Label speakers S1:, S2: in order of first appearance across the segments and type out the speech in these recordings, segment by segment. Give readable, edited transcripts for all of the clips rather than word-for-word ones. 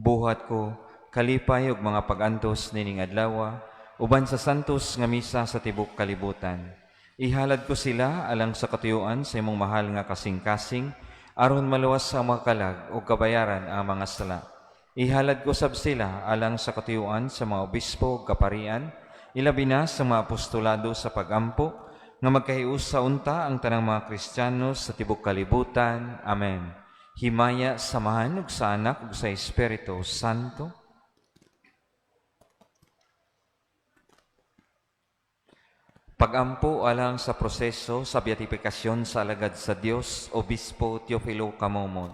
S1: Buhat ko kalipay ug mga pag-antos nining adlaw uban sa santos nga misa sa tibok kalibutan. Ihalad ko sila alang sa katuyuan sa imong mahal nga kasing-kasing aron maluwas ang mga kalag ug kabayaran ang mga sala. Ihalad ko sab sila alang sa katuyuan sa mga obispo ug kaparian, ilabi na sa mga apostolado sa pagampo, nga magkahiusa unta ang tanang mga Kristiyano sa tibok kalibutan. Amen. Himaya sa Amahan ug sa Anak ug sa Espiritu Santo. Pagampo alang sa proseso sa beatifikasyon sa alagad sa Dios, Obispo Teofilo Camomot.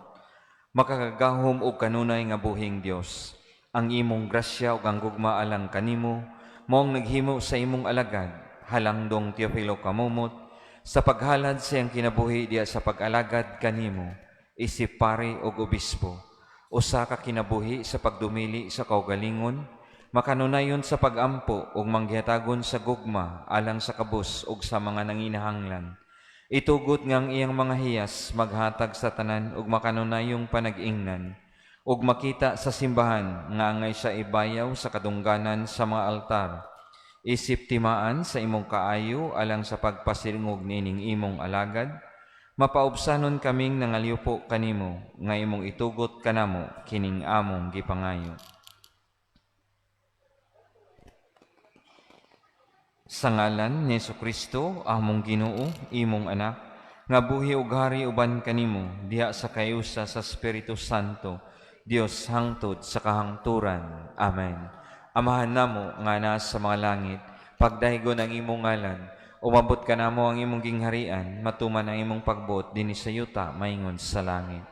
S1: Makakagahom og kanunay nga buhing Dios, ang imong grasya ug ang gugma alang kanimo mao ang naghimo sa imong alagad, Halangdong Teofilo Camomot, sa paghalad sa iyang kinabuhi diha sa pag-alagad kanimo, isip pari ug obispo. Usa ka kinabuhi sa pagdumili sa kaugalingon, makanunayon sa pagampo ug manggihatagon sa gugma alang sa kabus ug sa mga nanginahanglan. Itugot nga ang iyang mga hiyas maghatag sa tanan ug makanunayong panag-ingnan ug makita sa simbahan nga angay siya ibayaw sa kadungganan sa mga altar. Isip timaan sa imong kaayo alang sa pagpasilngog niining imong alagad, mapaubsanon kaming nangalyupo kanimo nga imong itugot kanamo kining among gipangayo. Sa ngalan ni Kristo, among Ginoo, imong anak, nga buhi ug hari uban kanimo diha sa kayusa sa Espiritu Santo, Dios hangtod sa kahangturan. Amen. Amahan namo nga naa sa mga langit, pagdaygon ang imong ngalan, umabot kanamo ang imong gingharian, matuman ang imong pagbuot dinhi sa yuta maingon sa langit.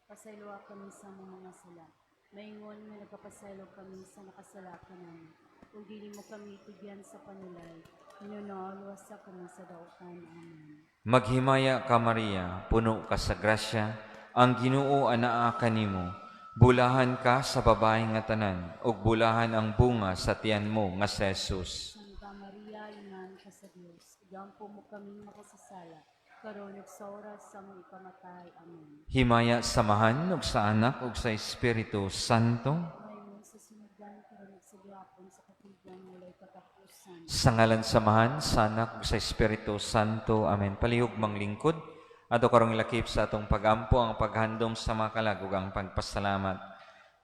S2: Pasayloa kami sa among mga sala, maingon nga nagapasaylo kami sa nakasala kanamo. Ug dili mo kami tugyan sa panulay, hinunoon luwasa kami sa dautan. Amen.
S1: Maghimaya ka, Maria, puno ka sa grasya, ang Ginoo anaa kanimo. Bulahan ka sa babae nga tanan, ug bulahan ang bunga sa tiyan mo nga si Jesus.
S2: Santa Maria, Inahan ka sa Dios, igampo mo kaming makasasala, karon ug sa oras sa among ikamatay. Amen.
S1: Himaya sa Amahan ug sa Anak ug sa Espiritu Santo.
S2: Maingon sa sinugdan, karon ug sa gihapon, sa katuigan walay katapusan.
S1: Sa ngalan sa Amahan, sa Anak ug sa Espiritu Santo. Amen. Palihog manglingkod. Ato karong ilakip sa atong pagampo ang paghandom sa mga kalag ug ang pagpasalamat.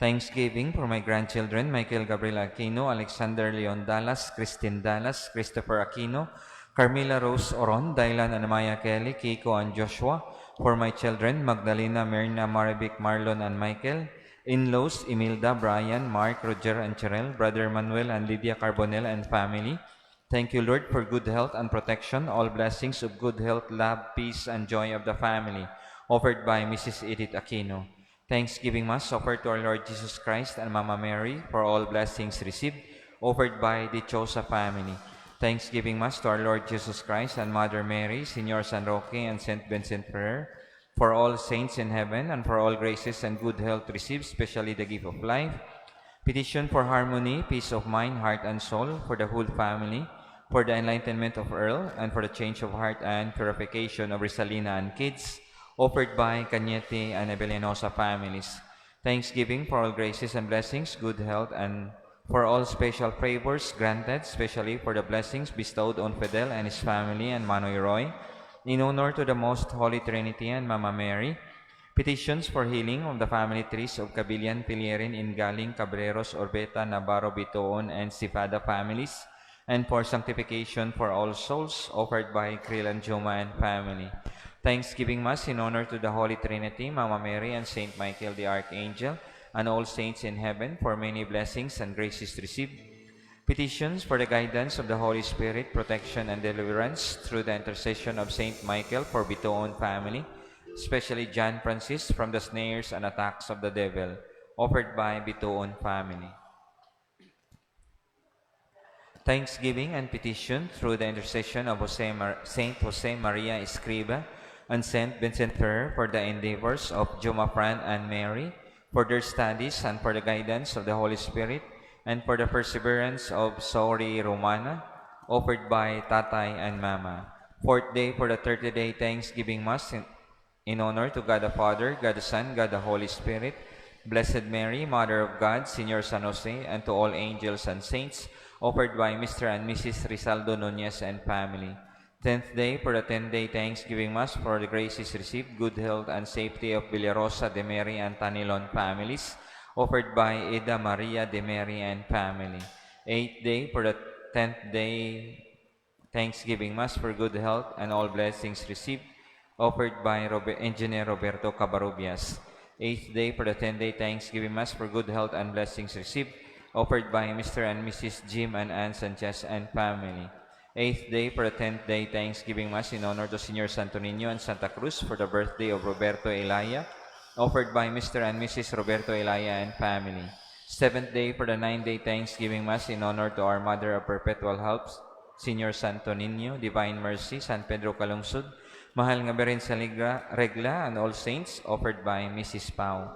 S1: Thanksgiving for my grandchildren, Michael Gabriel Aquino, Alexander Leon Dallas, Christine Dallas, Christopher Aquino, Carmela Rose Oron, Dylan and Maya Kelly, Kiko and Joshua, for my children, Magdalena, Myrna, Marivic, Marlon, and Michael, in-laws, Imelda, Brian, Mark, Roger, and Cherel, Brother Manuel and Lydia Carbonell and family. Thank you, Lord, for good health and protection, all blessings of good health, love, peace, and joy of the family, offered by Mrs. Edith Aquino. Thanksgiving Mass offered to our Lord Jesus Christ and Mama Mary for all blessings received, offered by the Chosa family. Thanksgiving Mass to our Lord Jesus Christ and Mother Mary, Señor San Roque and Saint Vincent Ferrer, for all saints in heaven and for all graces and good health received, especially the gift of life. Petition for harmony, peace of mind, heart, and soul for the whole family, for the enlightenment of Earl, and for the change of heart and purification of Rizalina and kids, offered by Cañete and Abellanosa families. Thanksgiving for all graces and blessings, good health, and for all special favors granted, especially for the blessings bestowed on Fidel and his family and Manoy Roy, in honor to the Most Holy Trinity and Mama Mary. Petitions for healing of the family trees of Cabilian, Pilierin, Ingaling, Cabreros, Orbeta, Navarro, Bitoon, and Sifada families, and for sanctification for all souls, offered by Krilan Juma and family. Thanksgiving Mass in honor to the Holy Trinity, Mama Mary, and Saint Michael the Archangel, and all saints in heaven for many blessings and graces received. Petitions for the guidance of the Holy Spirit, protection and deliverance through the intercession of Saint Michael for Bitoon family, especially John Francis from the snares and attacks of the devil, offered by Bitoon family. Thanksgiving and petition through the intercession of Saint Jose Maria Escriva and Saint Vincent Ferrer for the endeavors of Juma Fran and Mary, for their studies and for the guidance of the Holy Spirit, and for the perseverance of Sori Romana, offered by Tatay and Mama. Fourth day for the 30-day Thanksgiving Mass. In honor to God the Father, God the Son, God the Holy Spirit, Blessed Mary, Mother of God, Señor San Jose, and to all angels and saints, offered by Mr. and Mrs. Rizaldo Nunez and family. 10th day for the 10-day Thanksgiving Mass for the graces received, good health, and safety of Villarosa de Mary and Tanilon families, offered by Ida Maria de Mary and family. 8th day for the 10th day Thanksgiving Mass for good health and all blessings received, offered by Engineer Roberto Cabarubias. 8th day for the 10-day Thanksgiving Mass for good health and blessings received, offered by Mr. and Mrs. Jim and Ann Sanchez and family. 8th day for the 10th day Thanksgiving Mass in honor to Señor Santo Niño and Santa Cruz for the birthday of Roberto Elaya, offered by Mr. and Mrs. Roberto Elaya and family. 7th day for the 9-day Thanksgiving Mass in honor to our Mother of Perpetual Helps, Señor Santo Niño, Divine Mercy, San Pedro Calungsod, Mahal nga Birhen sa Regla, and all saints, offered by Mrs. Pau.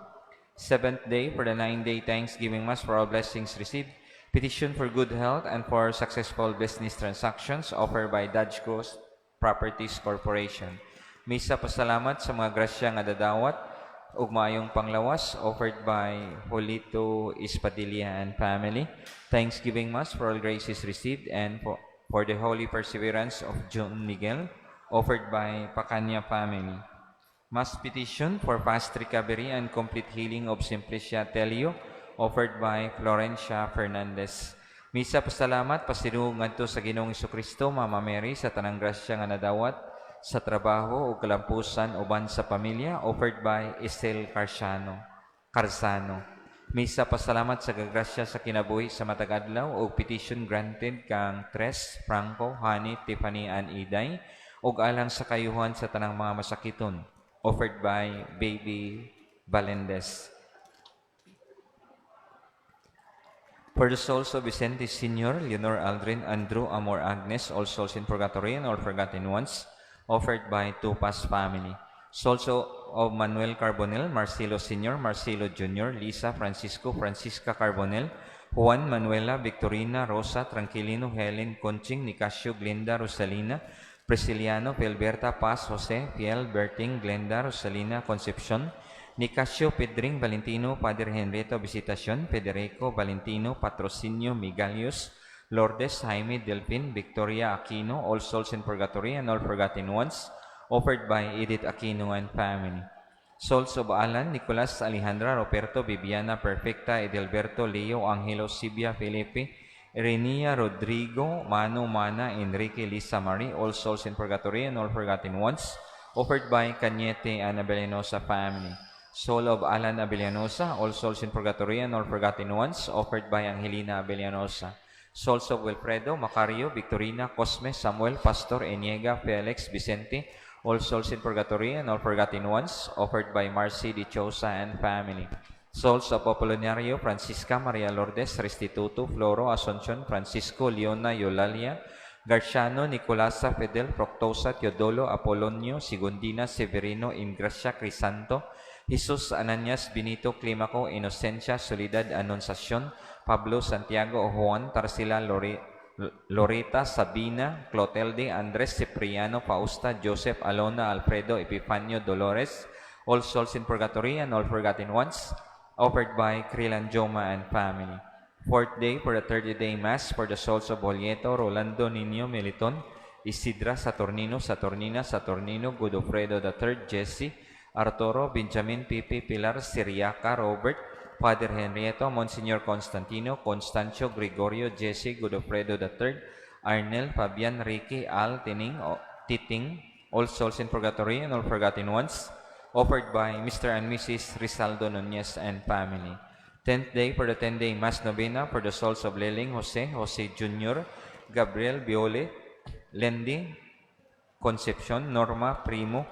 S1: 7th day for the 9-day Thanksgiving Mass for all blessings received, petition for good health and for successful business transactions, offered by Dodge Coast Properties Corporation. Misa pasalamat sa mga grasya nga dadawat ug maayong panglawas, offered by Julito Espadilla and family. Thanksgiving Mass for all graces received and for the holy perseverance of John Miguel, offered by Pacanya family. Mass petition for fast recovery and complete healing of Simplicia Telio, offered by Florencia Fernandez. Misa pasalamat pasidungog ngadto sa Ginoong Kristo, Mama Mary, sa tanang grasya nga nadawat sa trabaho ug kalampusan uban sa pamilya, offered by Isel Carsano. Carzano. Misa pasalamat sa gagrasya sa kinabuhi sa matag adlaw ug petition granted kang Tres, Franco, Hani, Tiffany and Iday ug alang sa kayuhan sa tanang mga masakiton, offered by Baby Valendes. For the souls of Vicente Sr., Leonor Aldrin, Andrew, Amor Agnes, all souls in purgatory and all forgotten ones, offered by Tupas family. Souls of Manuel Carbonel, Marcelo Sr., Marcelo Jr., Lisa, Francisco, Francisca Carbonel, Juan, Manuela, Victorina, Rosa, Tranquilino, Helen, Conching, Nicasio, Glinda, Rosalina, Prisciliano, Filberta, Paz, Jose, Fiel, Berting, Glenda, Rosalina, Concepcion, Nicasio, Pedring, Valentino, Padre Henrietta Visitacion, Federico, Valentino, Patrocinio, Migalius, Lourdes, Jaime, Delphine, Victoria Aquino, all souls in purgatory and all forgotten ones, offered by Edith Aquino and family. Souls of Alan, Nicolas, Alejandra, Roberto, Viviana, Perfecta, Edelberto, Leo, Angelo, Sibia, Felipe, Irenia, Rodrigo, Mano, Mana, Enrique, Lisa, Marie, all souls in purgatory and all forgotten ones, offered by Cañete and Abellanosa family. Soul of Alan Abellanosa, all souls in purgatory and all forgotten ones, offered by Angelina Abellanosa. Souls of Wilfredo, Macario, Victorina, Cosme, Samuel, Pastor, Eniega, Felix, Vicente, all souls in purgatory and all forgotten ones, offered by Marcy Dichosa and family. Souls of Apolinario, Francisca, Maria Lourdes, Restituto, Floro, Asuncion, Francisco, Leona, Eulalia, Garciano, Nicolasa, Fidel, Fructosa, Teodolo, Apolonio, Segundina, Severino, Ingracia, Crisanto, Jesus, Ananias, Benito, Climaco, Inocencia, Soledad, Anunciacion, Pablo, Santiago, Juan, Tarsila, Loreta, Sabina, Clotilde, Andres, Cipriano, Fausta, Joseph, Alona, Alfredo, Epifanio, Dolores, all souls in purgatory and all forgotten ones, offered by Krilan Joma and family. Fourth day for the 30-day Mass for the souls of Bolieto, Rolando, Nino, Militon, Isidra, Saturnino, Saturnina, Saturnino, Godofredo III, Jesse, Arturo, Benjamin, Pipi, Pilar, Siriaca, Robert, Father Henrieto, Monsignor Constantino, Constancio, Gregorio, Jesse, Godofredo III, Arnel, Fabian, Ricky, Al, Tining, Titing, all souls in purgatory and all forgotten ones, offered by Mr. and Mrs. Rizaldo Nunez and family. 10th day for the 10-day Mass Novena for the souls of Liling, Jose, Jose Jr., Gabriel, Viole, Lendy, Concepcion, Norma, Primo,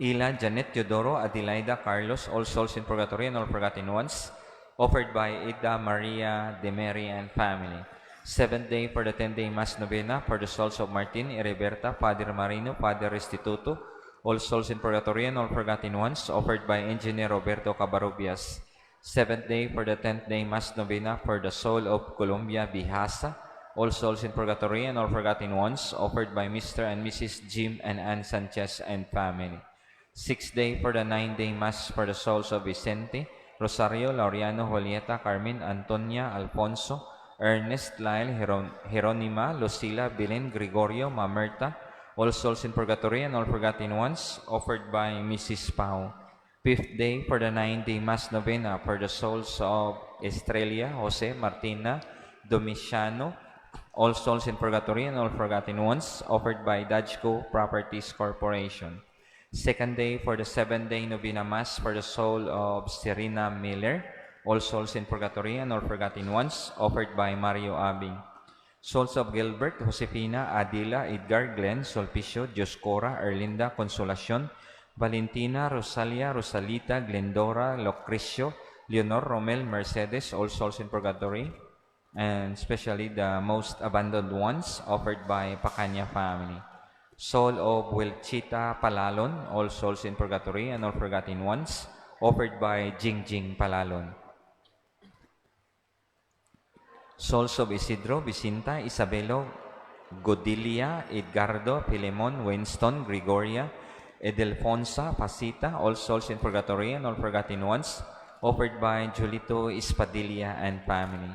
S1: Ila, Janet, Teodoro, Adelaida, Carlos, all souls in purgatory and all forgotten ones, offered by Ida Maria de Mary and family. Seventh day for the 10-day Mass Novena for the souls of Martin, Heriberta, Father Marino, Father Restituto, all souls in purgatory and all forgotten ones, offered by Engineer Roberto Cabarubias. Seventh day for the 10th day Mass Novena for the soul of Columbia Bihasa, all souls in purgatory and all forgotten ones, offered by Mr. and Mrs. Jim and Ann Sanchez and family. Sixth day for the 9-day Mass for the souls of Vicente, Rosario, Laureano, Julieta, Carmen, Antonia, Alfonso, Ernest, Lyle, Jeronima, Lucila, Belen, Gregorio, Mamerta, all souls in purgatory and all forgotten ones, offered by Mrs. Pau. Fifth day for the 9-day Mass Novena for the souls of Estrella, Jose, Martina, Domiciano, all souls in purgatory and all forgotten ones, offered by Dajco Properties Corporation. Second day for the 7-day Novena Mass for the soul of Serena Miller, all souls in purgatory and all forgotten ones, offered by Mario Abing. Souls of Gilbert, Josefina, Adila, Edgar, Glenn, Sulpicio, Dioscora, Erlinda, Consolacion, Valentina, Rosalia, Rosalita, Glendora, Lucrecio, Leonor, Romel, Mercedes, all souls in purgatory, and especially the most abandoned ones, offered by Pacanya family. Soul of Wilchita Palalon, all souls in purgatory and all forgotten ones, offered by Jingjing Palalon. Souls of Isidro, Vicinta, Isabelo, Godilia, Edgardo, Filemon, Winston, Gregoria, Edelfonsa, Pasita, all souls in purgatory and all forgotten ones, offered by Julito Espadilla and family.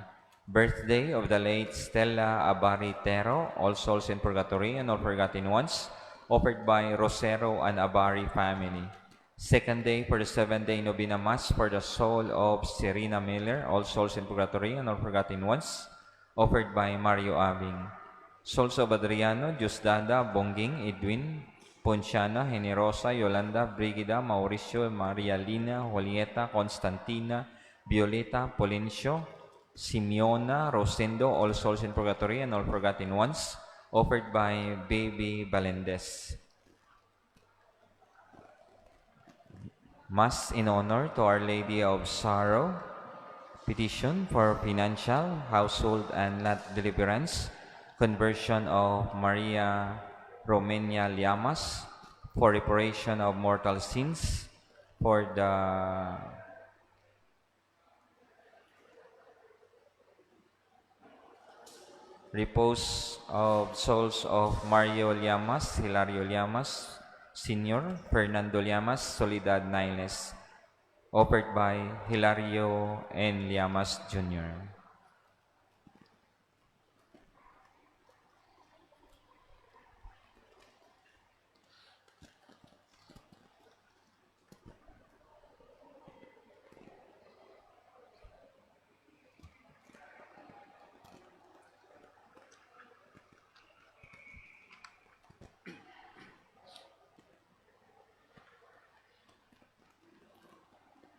S1: Birthday of the late Stella Abari Tero, all souls in purgatory and all forgotten ones, offered by Rosero and Abari family. Second day for the 7-day Novena Mass for the soul of Serena Miller, all souls in purgatory and all forgotten ones, offered by Mario Abing. Souls of Adriano, Diosdada, Bongging, Edwin, Ponciana, Generosa, Yolanda, Brigida, Mauricio, Maria Lina, Julieta, Constantina, Violeta, Polencio, Simeona, Rosendo, all souls in purgatory and all forgotten ones, offered by Baby Valendes. Mass in honor to Our Lady of Sorrow, petition for financial, household, and lot deliverance, conversion of Maria Romenia Llamas, for reparation of mortal sins, for the repose of souls of Mario Llamas, Hilario Llamas, Sr., Fernando Llamas, Soledad Niles, offered by Hilario N. Llamas, Jr.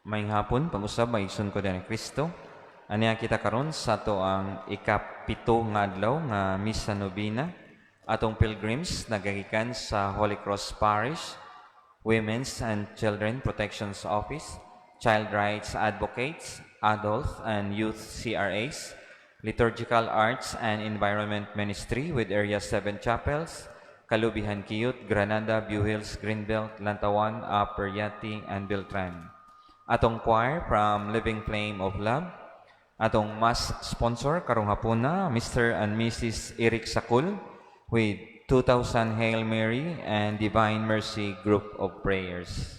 S1: Maayong hapon, pag-usab, maigsoon ko ni Kristo. Aniya kita karon sa ato ang 7 nga adlaw nga Misa Novena. Atong pilgrims nagagikan sa Holy Cross Parish, Women's and Children Protections Office, Child Rights Advocates, Adult and Youth CRAs, Liturgical Arts and Environment Ministry with Area 7 Chapels, Kalubihan Kiyut, Granada, View Hills, Greenbelt, Lantawan, Upper Yati, and Beltran. Atong choir from Living Flame of Love, atong mass sponsor karong hapuna, Mr. and Mrs. Eric Sakul with 2000 Hail Mary and Divine Mercy Group of Prayers.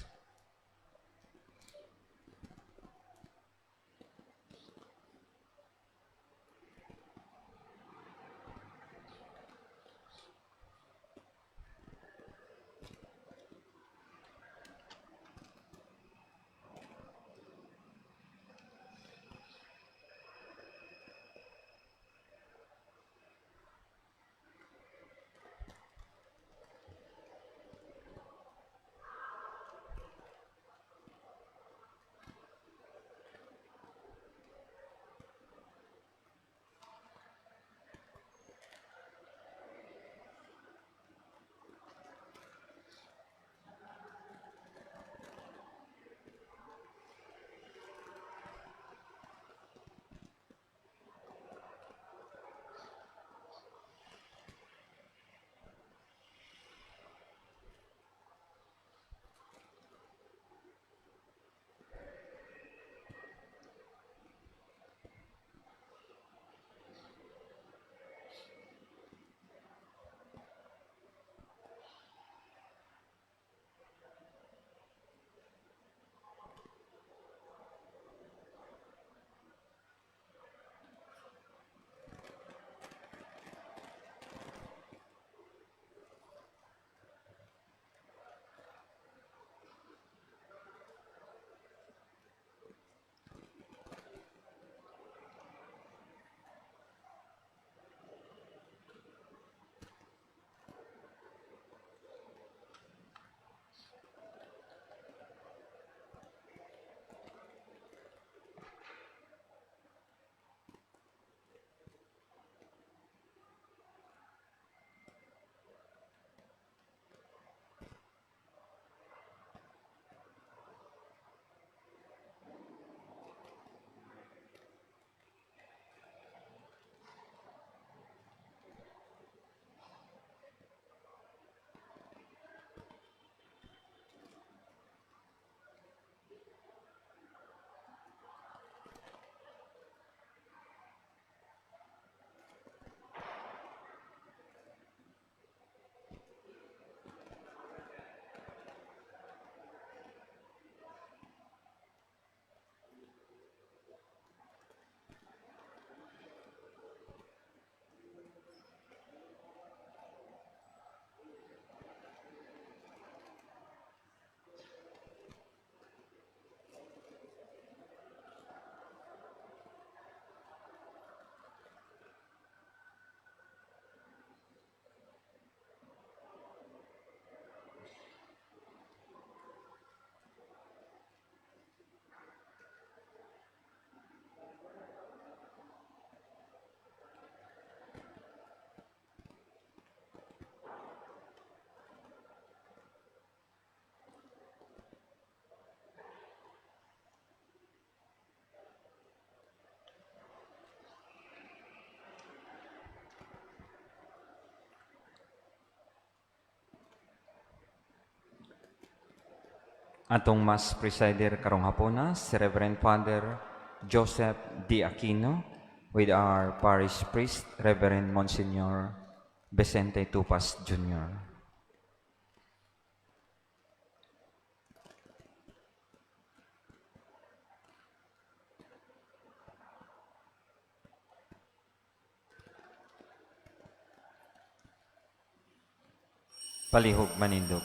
S1: Atong Mass presider karong hapona si Reverend Father Joseph D. Aquino with our parish priest Reverend Monsignor Vicente Tupas Jr. Palihog manindog.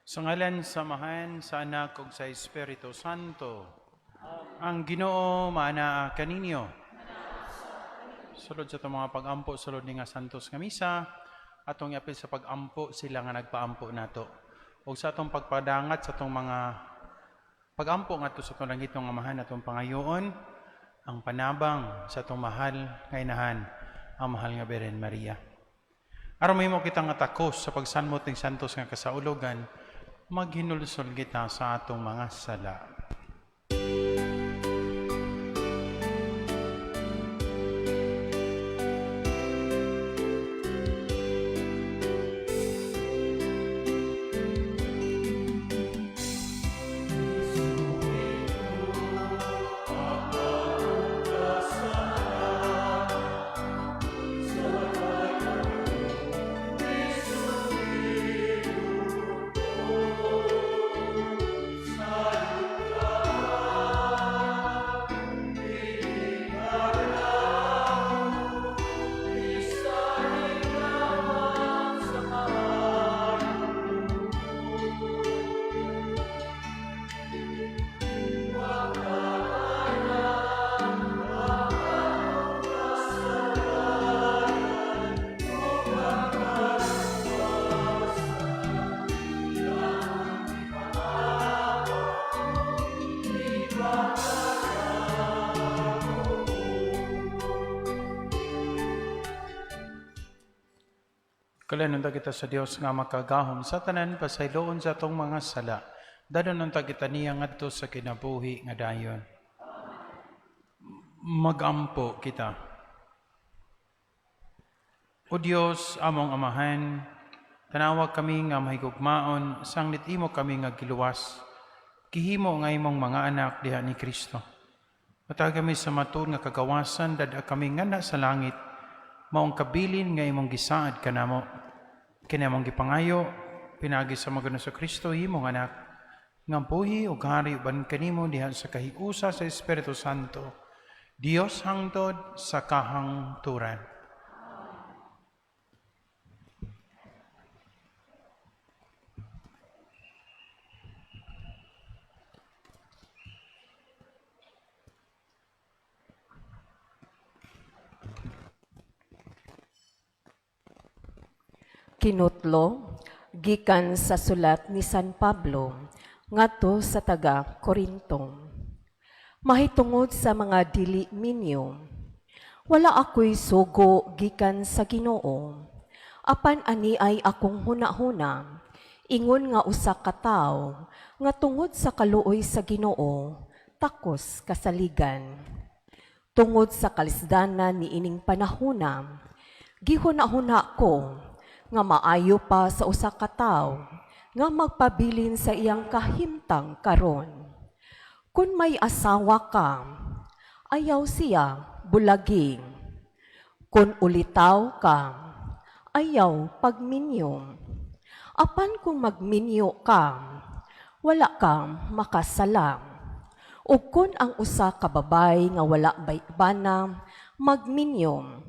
S3: Sa ngalan sa Amahan, sa Anak ug sa Espiritu Santo. Ang Ginoo maanaa kaninyo. Sulod sa atong mga pag-ampo, sulod ni nga santos nga misa, atong iapil sa pag-ampo sila nga nagpaampo nato. Ug sa atong pagpadangat sa atong mga pag-ampo ngadto sa atong langitnong Amahan atong pangayoon ang panabang sa atong mahal nga inahan, ang mahal nga Birhen Maria. Aron mahimo kita nga takos sa pagsanmot ning santos nga kasaulogan, maghinulsol kita sa atong mga sala. Kaluoyan unta kita sa Dios nga makagahom sa tanan, pasayloon sa atong mga sala. Dad-on unta kita niya ngadto sa kinabuhi nga dayon. Magampo kita. O Dios, among Amahan, tanawa kami nga mahigugmaon, sanglit imo kami nga giluwas. Gihimo nga imong mga anak diha ni Kristo. Hatagi kami sa matuod nga kagawasan, dad-a kami ngana sa langit, maong kabilin nga imong gisaad kanamo. Kini among gipangayo, pinaagi sa among Ginoong Kristo, imong anak, nga buhi ug hari uban kanimo diha sa kahiusa sa Espiritu Santo, Dios hangtod sa kahangturan.
S4: Kinutlo gikan sa sulat ni San Pablo ngadto sa taga Corinto. Mahitungod sa mga dili minyo, wala ako'y sugo gikan sa Ginoo. Apan ani ay akong hunahuna, ingon nga usa ka tawo nga tungod sa kaluoy sa Ginoo, takos kasaligan. Tungod sa kalisdanan niining panahona, gihuna-huna ko nga maayo pa sa usa ka tawo nga magpabilin sa iyang kahimtang karon. Kung may asawa ka, ayaw siya bulagi. Kung ulitaw ka, ayaw pagminyo. Apan kung magminyo ka, wala ka makasala. O kung ang usa ka babay nga wala bana magminyo,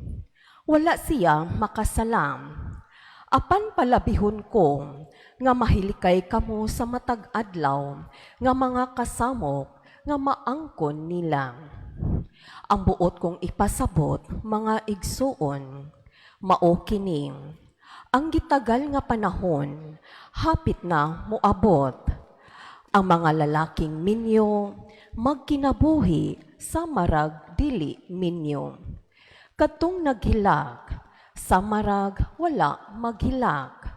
S4: wala siya makasala. Apan palabihon ko nga mahilikay kamo sa matag adlaw nga mga kasamok nga maangkon nila. Ang buot kong ipasabot, mga igsuon, mao kini: ang gitagal nga panahon, hapit na moabot. Ang mga lalaking minyo, magkinabuhi sa marag dili minyo. Katong naghilak, sa marag wala maghilak.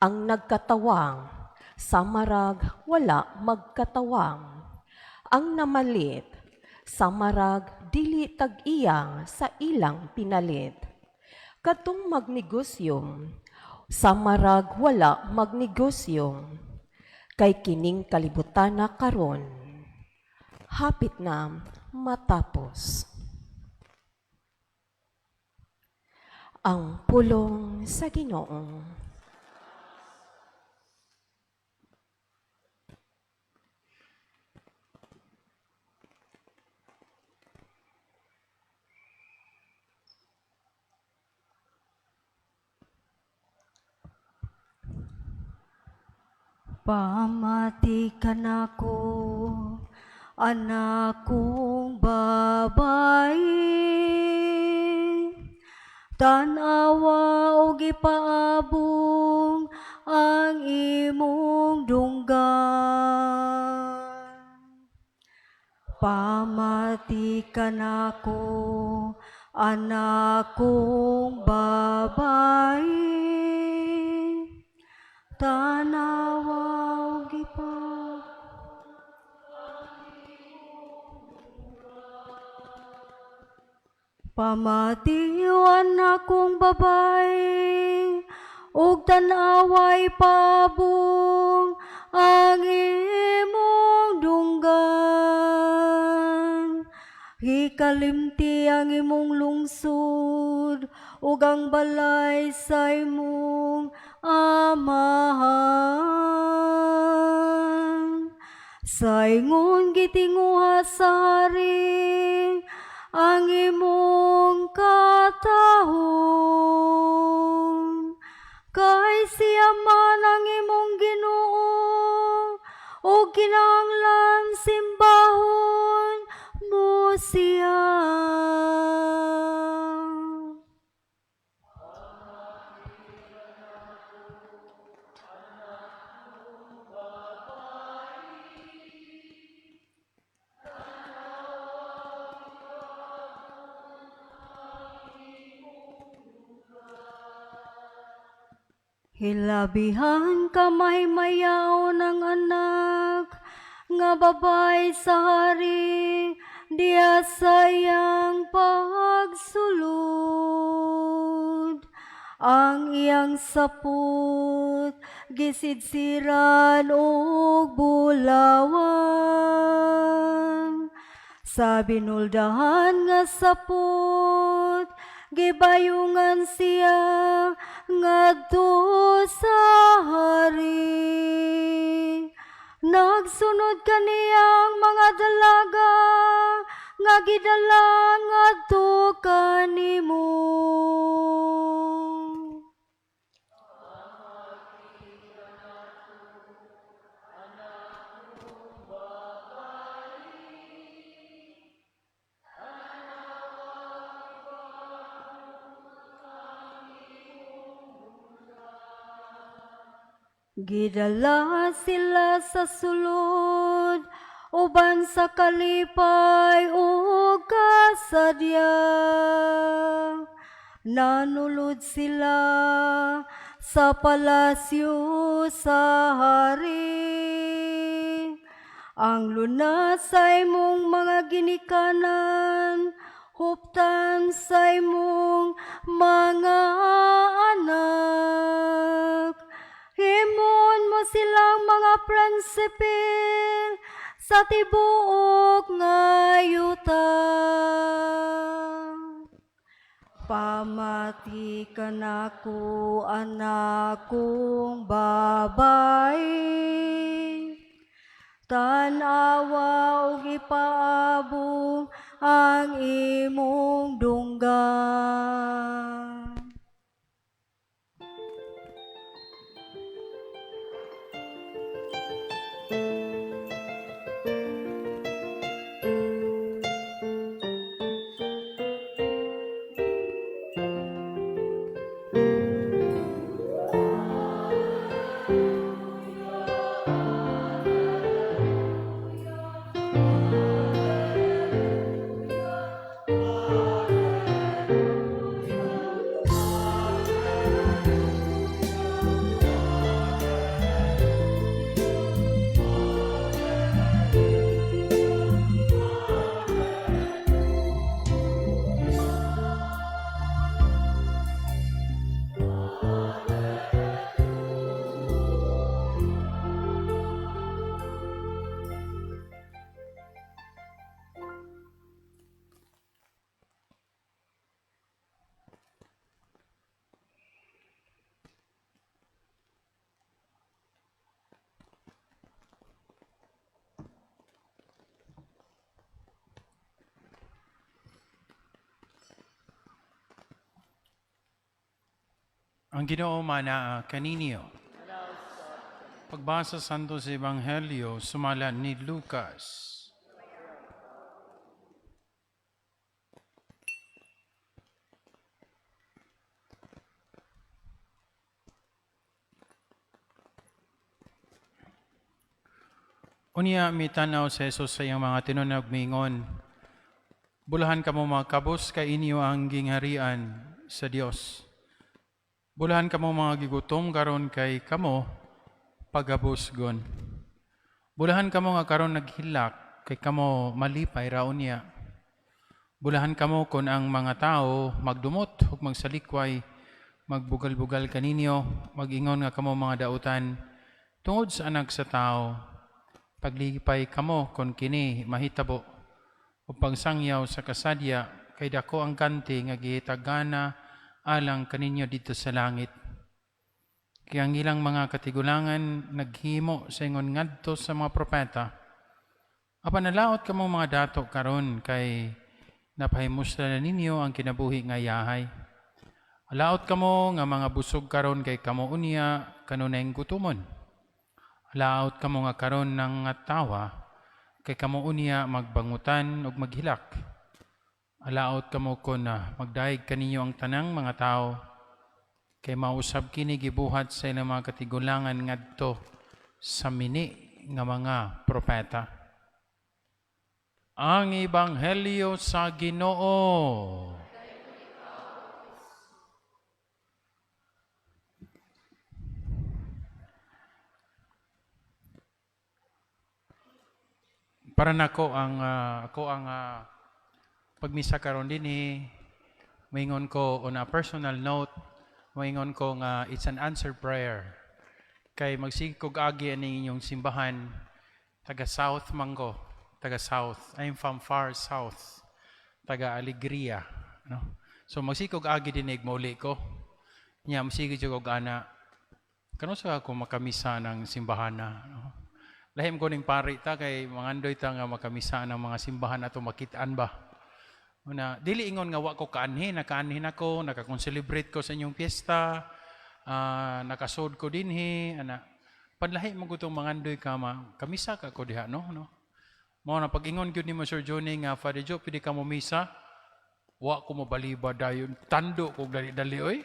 S4: Ang nagkatawang, sa marag wala magkatawang. Ang namalit, sa marag dili tag-iya sa ilang pinalit. Katong magnegosyo, sa marag wala magnegosyo. Kay kining kalibutan na karon, hapit na matapos. Ang pulong sa Ginoo.
S2: Pamati kanako, anak kong babae. Tan-awa og ipaabong ang imong dunggan. Pamati kanako, anak kong babae. Tanawa og ipa Pamatian akong babae, ug tan-away paabong ang imong dunggan. Hikalimti ang imong lungsod ug ang balay sa imong amahan. Sa ingon gitinguha sa hari ang imong katahom. Kay siya man ang imong Ginoo ug kinahanglan simbahon mo siya. Hilabihan ka mahimayaon ang anak nga babay sa hari diya sa iyang pagsulod. Ang iyang sapot gisidsiran og bulawan. Sa binuldahan nga sapot gibayungan siya ngadto sa hari. Nagsunod kaniyang mga dalaga nga gidala ngadto kanimo. Gidala sila sa sulod uban sa kalipay ug kasadya. Nanulod sila sa palasyo sa hari. Ang lunas sa imong mga ginikanan, huptan sa imong mga anak. Himon mo silang mga prinsipe sa tibuok nga yuta. Pamati ka nako, anak kong babae. Tan-awa ug ipaabong ang imong dunggan.
S3: Ang Ginoo manaa kaninyo. Pagbasa sa Santos Ebanghelyo sumala ni Lucas. Unya mitanaw sa Jesus sa iyang mga tinunag miingon, Bulahan kamo mga kabos kay inyo ang gingharian sa Dios. Bulahan kamo mga gigutom karon kay kamo pagabusgon. Bulahan kamo nga karon naghilak kay kamo malipay ra unya. Bulahan kamo kon ang mga tao magdumot ug magsalikway, magbugal-bugal kaninyo, mag-ingon nga kamo mga dautan tungod sa anak sa tao. Paglipay kamo kon kini mahitabo ug pagsangyaw sa kasadya kay dako ang ganti nga gihitagana alang kaninyo didto sa langit. Kay ang ilang mga katigulangan naghimo sa ingon ngadto sa mga propeta. Apan nalaot kamo mga dato karon kay napahimuslan na ninyo ang kinabuhi nga yahay. Alaot kamo nga mga busog karon kay kamo unya kanunayng gutomon. Alaot kamo nga karon nangatawa kay kamo unya magbangutan ug maghilak. Alaot kamo kon magdayeg kaninyo ang tanang mga tawo kay mausab kini gibuhat sa ilang mga katigulangan ngadto sa mini nga mga propeta. Ang Ebanghelyo sa Ginoo. Para nako ang ako ang pagmisa karon dinhi, moingon ko on a personal note, moingon ko nga it's an answered prayer. Kay magsige kog agi ani inyong simbahan, taga South man ko, taga South. I'm from far South, taga Alegria, no? So magsige kog agi dinhi, mauli ko. Nya magsige jud kog ana kanus-a ako makamisa ng simbahan na, no? Lahi ko ning pari ta kay mangandoy ta nga makamisa ng mga simbahan ato makitaan ba. Una, dili ingon nga wa ko kaanhi, nakaanhin ako, naka-celebrate ko sa inyong piyesta, nakasod ko dinhi, ana. Panlahi mo gutong mangandoy ka ma, kamisa ka ko diha, no? No? Mao na pag ingon gyud nimo, Sir Johnny, nga, "Father Joe, pwede ka mo misa," wa ko mobaliba dayon, tando ko dali-dali oy.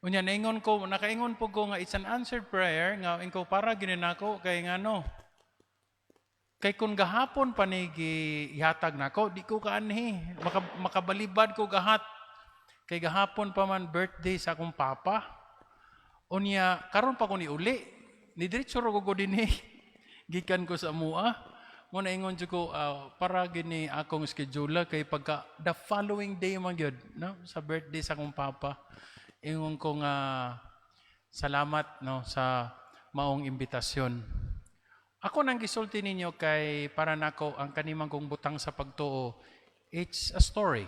S3: Unya naingon ko, nakaingon po ko nga it's an answered prayer nga ingko para gini nako kay ngano. Kay kung gahapon pa ni gihatag nako, di ko kaanhi. Makabalibad ko gahat. Kay gahapon pa man birthday sa akong papa. Unya karon pa ko ni uli. Ni diretso ra ko dinhi. Gikan ko sa mua. Mo naingon jud ko para gini akong schedule kay pagka the following day man gyud, no, sa birthday sa akong papa. Ingon ko nga salamat, no, sa maong imbitasyon. Ako nang gisulti ninyo kay para nako ang kanimang kong butang sa pagtuo, it's a story.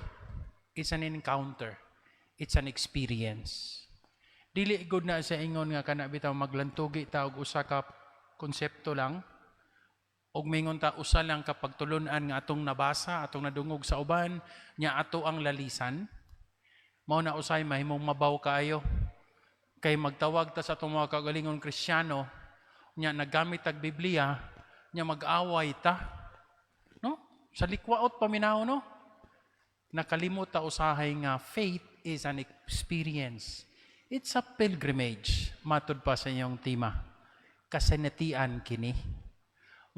S3: It's an encounter. It's an experience. Dili gud na sa ingon nga kana bitaw maglantugi ta og usa ka konsepto lang og mingon ta usa lang ka pagtulun-an nga atong nabasa, atong nadungog sa uban, nya ato ang lalisan. Mao na usay mahimong mabaw kaayo. Kay magtawag ta sa atong mga kagalingon Kristiyano, nya naggamit tag Biblia, nya mag-away ta. No? Sa likwaot paminaw, no? Nakalimot ta usahay nga faith is an experience. It's a pilgrimage. Matud pa sa inyong tema. Kasinatian kini.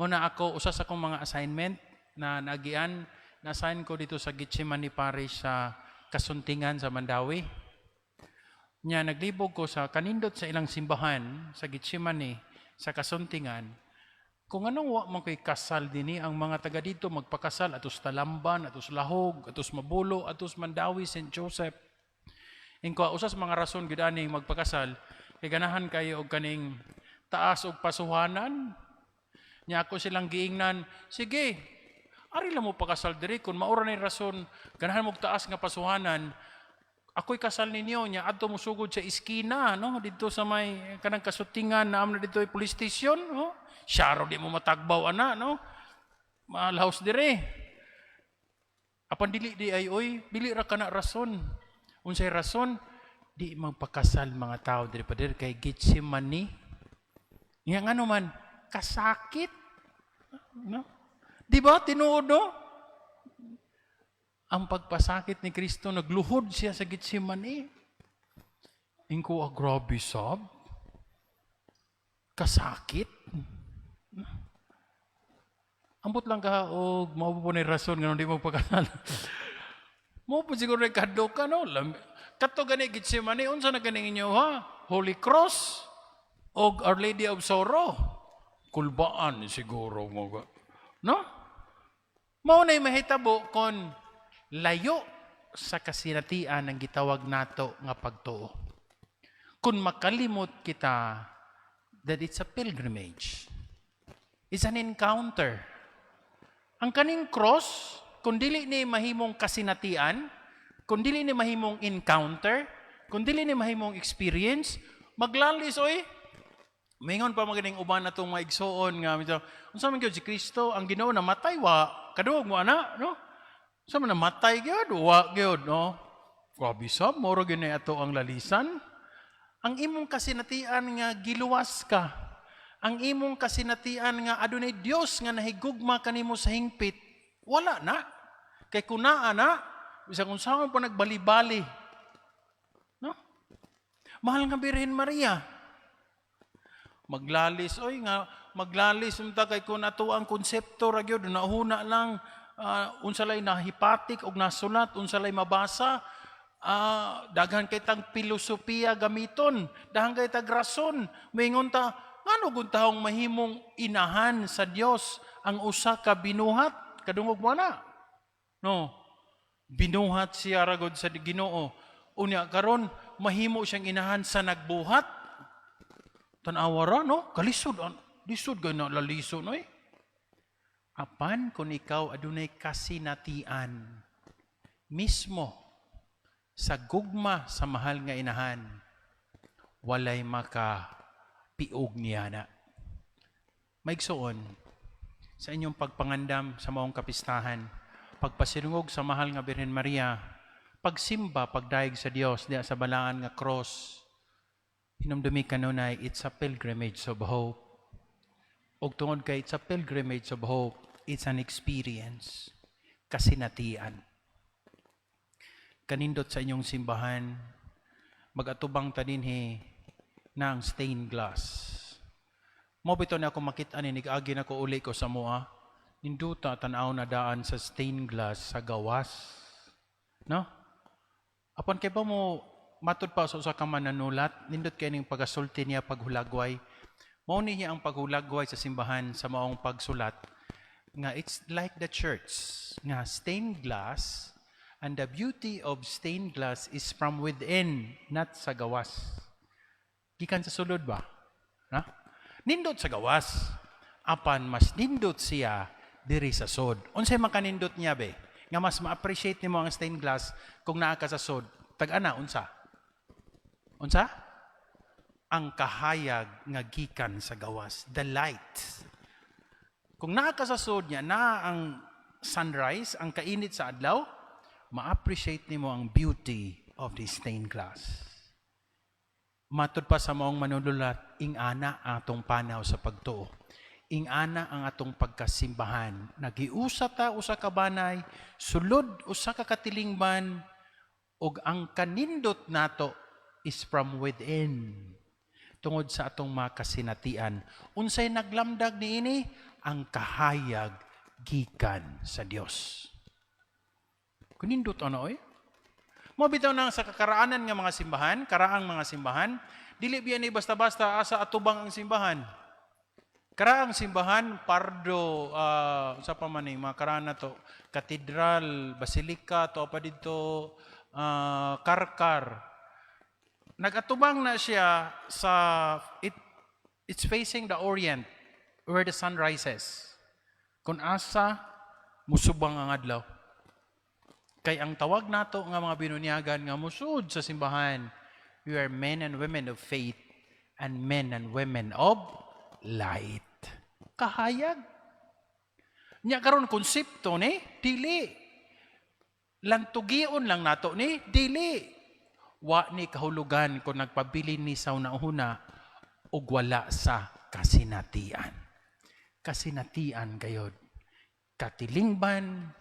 S3: Muna ako, usa sa akong mga assignment na nagian, na-assign ko dito sa Gethsemane Parish sa Kasuntingan sa Mandaue. Nya naglibog ko sa kanindot sa ilang simbahan sa Gethsemane sa Kasuntingan. Kung anong wa man ko'y kasal dinhi, ang mga taga dito magpakasal atos Talamban, atos Lahog, atos Mabulo, atos Mandaue, St. Joseph. Ingko usa sa mga rason gyud ani magpakasal kay ganahan kayo og kaning taas og pasuhanan. Nya ako silang giingnan, "Sige, ari lang mo pakasal diri kung maura ni rason, ganahan mo og taas nga pasuhanan, ako'y kasal ninyo, nya adto mo sugod sa iskina, no, didto sa may kanang kasutingan na na dito ay police station, no? Syaro di mo matagbaw ana, no? Malhaus dire." Apan dili di ay oy, dili ra kana rason. Unsay rason? Di magpakasal mga tao diri pa diri kay Gethsemane. Nga ngano man kasakit. No? Di ba tinuod, no? Ang pagpasakit ni Kristo, nagluhod siya sa Gethsemane. Ingko, ah, grabe sab. Kasakit. Ambot lang ka og mao po ni rason nga di mo pagkasal. Mo po siguro ni kadto ka, no. Kato gani Gethsemane, unsa na gani inyo ha? Holy Cross og Our Lady of Sorrow. Kulbaan siguro mo. No? Mao na'y mahitabo kon layo sa kasinatian ang gitawag nato nga pagtuo. Kung makalimot kita that it's a pilgrimage. It's an encounter. Ang kaning cross, kung dili ni mahimong kasinatian, kung dili ni mahimong encounter, kung dili ni mahimong experience, maglalis oy. Mingon pa maganing uban na itong mga igsoon nga medyo, unsa man gyud si Kristo ang Ginoo, namatay wa kadungog mo ana, no? Unsa man namatay gyud wa gyud, no? Grabe sab, moro gyud ni ato ang lalisan. Ang imong kasinatian nga giluwas ka. Ang imong kasinatian nga adunay Dios nga nahigugma kanimo sa hingpit, wala na. Kay kun naa na, bisan kung saan pa nagbalibali. No? Mahal nga Birhen Maria, maglalis oy nga maglalis unta kay kun ato ang konsepto ra gyud nahuna lang, unsa lay nahipatik og nasulat, unsa lay mabasa, daghan kay tang filosofiya gamiton, daghan kay tag rason, moingon ta ngano gun tahong mahimong inahan sa Dios. Ang usa ka binuhat, kadungog mo na. No. Binuhat siya ragod sa Ginoo. Unya karon mahimo siyang inahan sa nagbuhat. Tan-awa ra, no? Kalisod, lisod gay na laliso, no eh. Apan kung ikaw adunay kasinatian mismo sa gugma sa mahal nga inahan, walay maka piog niya na. Maigsuon, sa inyong pagpangandam sa maong kapistahan, pagpasinungog sa mahal nga Birhen Maria, pagsimba, pagdayeg sa Dios diya sa balaan nga cross, hinumdumi kanunay, it's a pilgrimage of hope. Og tungod kay it's a pilgrimage of hope, it's an experience, kasinatian. Kanindot sa inyong simbahan, magatubang ta dinhi ng stained glass. Mo bitaw na ako makita ni nag-agi na ko uli ko sa mua. Ninduta tan-aw na daan sa stained glass sa gawas. No? Apan kay ba mo matud pa sa usa ka mananulat, nindot kay ning pagasulti niya paghulagway. Mao ni niya ang paghulagway sa simbahan sa maong pagsulat nga it's like the church nga stained glass, and the beauty of stained glass is from within, not sa gawas. Gikan sa sulod ba? Ha? Nindot sa gawas. Apan mas nindot siya diri sa sod. Unsay makanindot niya be? Nga mas ma-appreciate nimo ang stained glass kung naa ka sa sod. Tag-ana unsa? Unsa? Ang kahayag nga gikan sa gawas, the light. Kung naa ka sa sod niya, naa ang sunrise, ang kainit sa adlaw, ma-appreciate nimo ang beauty of the stained glass. Matud pa sa maong manululat, ing-ana ang atong panaw sa pagtuo. Ing-ana ang atong pagkasimbahan. Nagiusa ta usa ka banay, sulod usa ka katilingban, ug ang kanindot nato is from within. Tungod sa atong mga kasinatian. Unsay naglamdag niini? Ang kahayag gikan sa Dios. Kanindot ana oy. Mo bitaw nang sa kakaraanan nga mga simbahan, karaang mga simbahan, dili biya ni basta-basta asa atubang ang simbahan. Karaang simbahan, Pardo, sa pa man ni mga karaan na to, katedral, basilika, to pa dito, Karkar. Nagatubang na siya sa it's facing the orient where the sun rises. Kung asa musubang ang adlaw. Kay ang tawag nato nga mga binunyagan nga musud sa simbahan, we are men and women of faith and men and women of light. Kahayag. Nya karon konsepto ni dili. Lantugion lang nato ni dili. Wa ni kahulugan kung nagpabilin ni sa una-una ug wala sa kasinatian. Kasinatian gayod. Katilingban,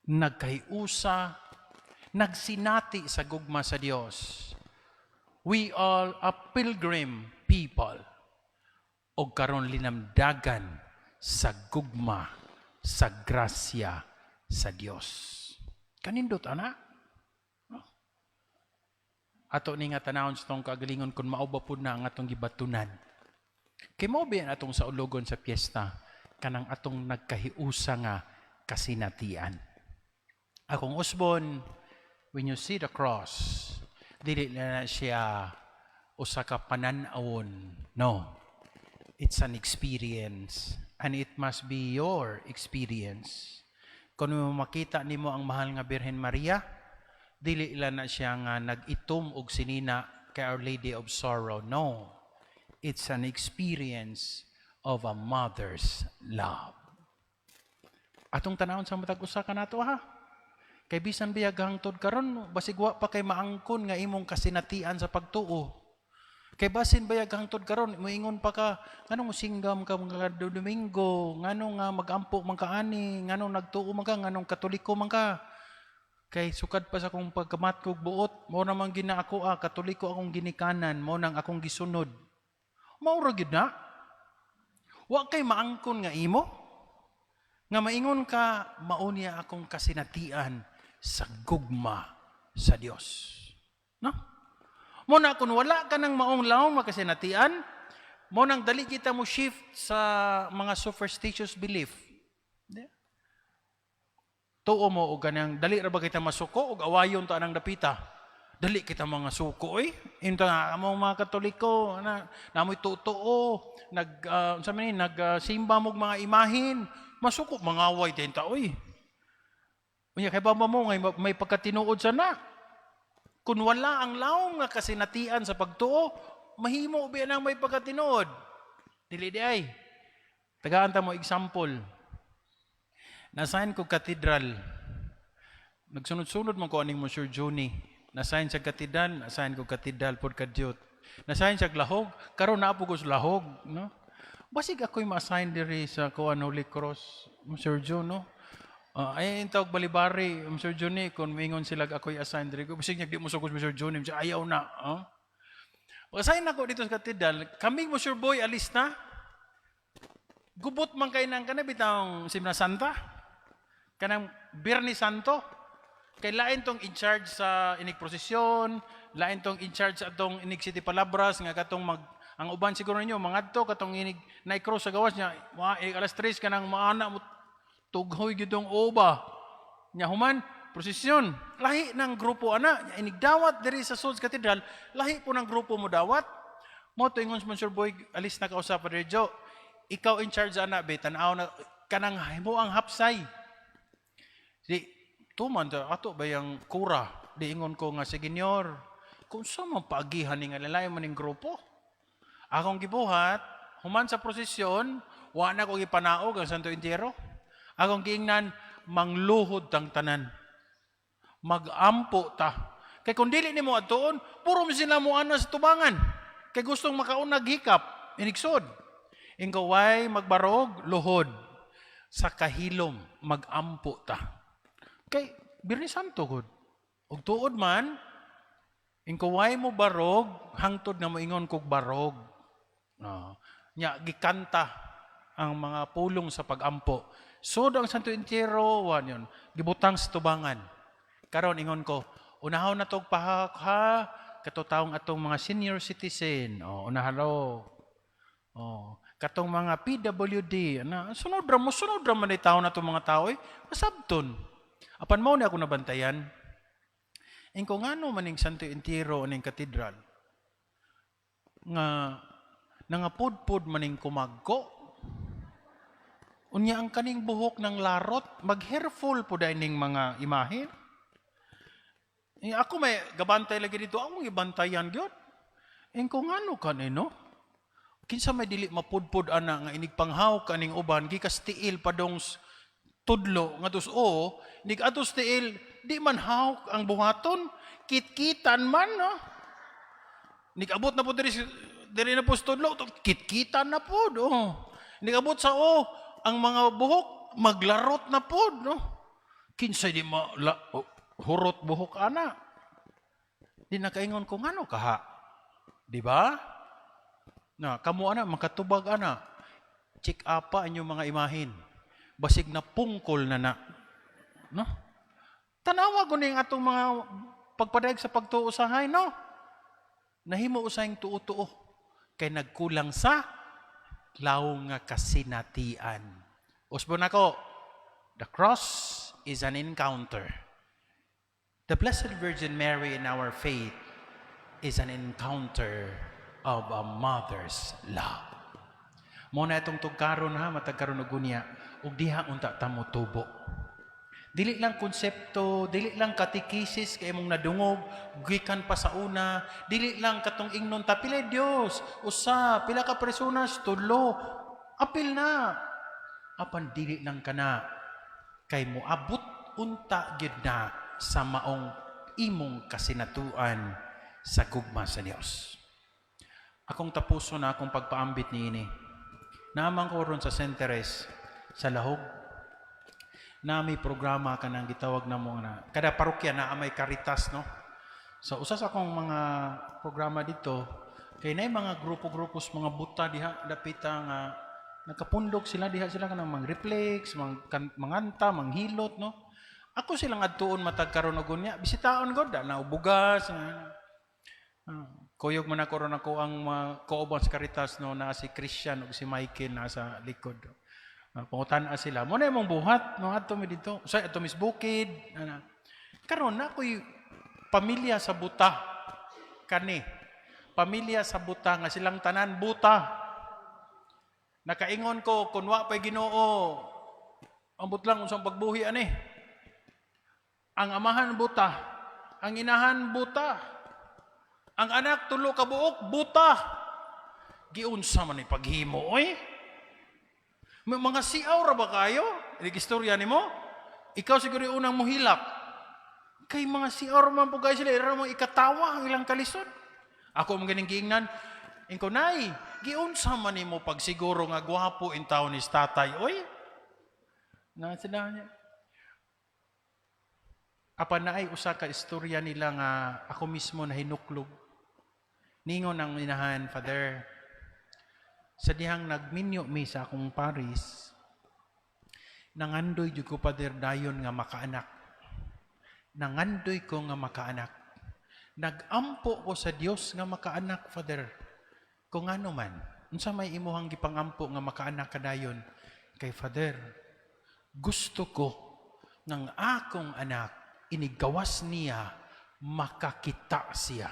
S3: nagkahiusa, nagsinati sa gugma sa Dios. We are a pilgrim people. Og karon linamdagan sa gugma, sa grasya sa Dios. Kanindot ana. No? Ato ni nga tanawon sa atong kagalingon kung mao ba pud na ang atong gibatunan. Kay mao ba atong saulogon sa piyesta kanang atong nagkahiusa nga kasinatian. Akong usbon, when you see the cross, dili na siya usa ka panan-awon. No. It's an experience and it must be your experience. Kung mo makita nimo ang mahal nga Birhen Maria, dili lang na siya nga nag-itom og sinina kay Our Lady of Sorrow. No. It's an experience of a mother's love. Atong tanawon sa matag usa ka nato ha. Kay bisan biyag hangtod karon basig wa pa kay maangkon nga imong kasinatian sa pagtuo. Kay basin bayag hangtod karon moingon pa ka nganong mosinggam ka mga Domingo, nganong nga magampo man ka ani, nganong nagtuo man ka, nganong Katoliko man ka. Kay sukad pa sa akong pagkamatkog buot, mao naman gina ako ah, Katoliko akong ginikanan, mao nang akong gisunod. Mao ra gyud na. Wa kay maangkon nga imo. Nga maingon ka, mao niya akong kasinatian sa gugma sa Dios. No? Muna kung wala ka ng maong lawom makasinatian, Mo nang dali kita mo shift sa mga superstitious belief. Di? Tuo mo og kanang dali ra ba kita masuko og awayon ta anang dapita. Dali kita mga suko oy. Inta nga among mga Katoliko na namoy tutuo, nag unsa man ni, nag simba mog mga imahin, masuko mangaway din ta oy. Unya kay ba mo ngay may pagkatinuod sa na. Kung wala ang lawom nga kasinatian sa pagtuo, mahimo biya nang may pagkatinuod. Dili di ay. Tagaan ta mo example. Na-assign ko katedral. Nagsunod-sunod man ko aning Monsieur Johnny. Na-assign sa katedral, na-assign ko katedral pod kadyot. Na-assign sa Lahog, karon naa ko sa Lahog, no? Basig ako'y ma-assign diri sa kuan, Holy Cross, Monsieur John, no? Ay tawag balibari, Monsieur Johnny, kung mingon sila ako'y assign diri, basig niya di mo sugos, Monsieur Johnny, ayaw na, oh. Assign ako dito sa katedral, kami Monsieur Boy alis na. Gubot man kay nang kana bitawng Semana Santa. Kanang Biyernes Santo. Kay lain tong in charge sa inig prosesyon, lain tong in charge sa atong inig City Palabras nga katong mag ang uban siguro ninyo mangadto katong inig na cross sa gawas niya, mga inig alas 3 kanang maana mo tughoy gidong oba. Nya human prosesyon, lahi ng grupo ana, nya inig dawat diri sa Swords Cathedral, lahi po ng grupo mo dawat. Mo to ingon si Monsieur Boy, alis na ka usa, Padre Joe. Ikaw in charge ana be, tan-aw na kanang himo ang hapsay. Di, tuman ta, ato ba yung kura? Di ingon ko nga, "Sige, Senyor, kung sa man paagihan ni nga lalay man ning grupo." Akong gibuhat, human sa prosesyon, wa na ko gipanaog ang Santo Entierro. Akong giingnan, "Mangluhod tang tanan. Magampo ta." Kay kung dili nimo adtuon, puro mo sila mo ana sa tubangan. Kay gustong makaunag hikap, inigsod. Ingko, "Way magbarog, luhod. Sa kahilom, magampo ta." Kay Biyernes Santo gud. Ug tuod man, ingko, "Way mo barog, hangtod nga moingon kog barog." No. Nya gikanta ang mga pulong sa pagampo. So ang Santo Entierro, wan yun, gibutang sa tubangan. Karon ingon ko, "Unahon na tog pahak ha, kato taong atong mga senior citizen." Oh, unahalo. Oh, katong mga PWD, na sunod ra mo, sunod ra man ni taon na mga tao eh, masabton. Apan mao ni ako nabantayan. Ingko, ngano maning Santo Entierro aning katedral nga nangapudpud maning kumagko? Unya ang kaning buhok ng larot, mag-hairful po ning mga imahe. Eh, ako may gabantay lagi dito, akong gibantayan gyud. Ingko, ngano kanino? Kinsa may dili mapudpud ana nga inig panghaw kaning uban gikas tiil padong tudlo nga dos o nig atos tiil di man hawk ang buhaton, kitkitan man, no? Nig abot na po diri diri na po sa tudlo, kitkitan na po, oh. Nig abot sa o ang mga buhok maglarot na po, no? Kinsay di ma la, oh, hurot buhok ana? Di nakaingon ko, ngano kaha, di ba? Na kamo ana makatubag ana, check up pa inyong mga imahin, basig na pungkol na na, no? Tanawa ko ning atong mga pagpadayag sa pagtuo usahay, no? Nahimo usahing tuo-tuo kay nagkulang sa lawom nga kasinatian. Usbon ako, the cross is an encounter. The Blessed Virgin Mary in our faith is an encounter of a mother's love. Mo na itong tugkaron ha, matag karon og unya, ug diha unta ta mo tubo. Dili lang konsepto, dili lang katekisis kay imong nadungog, gikan pa sa una, dili lang katong ingnon ta pila Dios, usa, pila ka personas, tulo, apil na. Apan dili lang kana kay moabot unta gyud na sa maong imong kasinatuan sa gugma sa Dios. Akong tapuso na akong pagpaambit niini. Naman ko ron sa St. Therese, sa Lahog, na may programa ka nang gitawag na mo na kada parokya na may Caritas, no? So usa sa akong mga programa dito kay nay mga grupo-grupo sa mga buta diha dapita nga nakapundok sila diha, sila kanang mang-reflex, manganta, manghilot, no? Ako silang adtuon matag karon og unya, bisitaon god na bugas. Kuyog man ako ron ako ang mga kauban sa Caritas, no, na si Christian ug si Michael nasa likod. Pangutan sila. Mo na imong buhat no adto mi didto. Sa adto mis bukid. Ana. Karon na ako'y pamilya sa buta kani. Pamilya sa buta nga silang tanan buta. Nakaingon ko kun wa pay Ginoo, ambot lang unsang pagbuhi ani. Ang amahan buta, ang inahan buta. Ang anak tulo ka buok buta. Giunsa man ni paghimo oy? May mga siaw ra ba kayo? Inig istorya nimo? Ikaw siguro yung unang muhilak. Kay mga siaw ra man po kayo sila, ira mo ikatawa ang ilang kalisod. Ako ang ganing giingnan, ingko, "Nay, giunsa man nimo pagsiguro nga gwapo in taon ni tatay, oy?" Na sila niya. Apan naay usa ka istorya nila nga ako mismo nahinuklog. Ningon ang inahan, "Father, sa dihang nagminyo mi sa akong paris, nangandoy jud ko, Father, dayon nga makaanak. Nangandoy ko nga makaanak. Nagampo ko sa Dios nga makaanak, Father." Kung ano man, unsa may imuhang gipangampo nga makaanak ka dayon? "Kay Father, gusto ko ng akong anak, inigawas niya, makakita siya.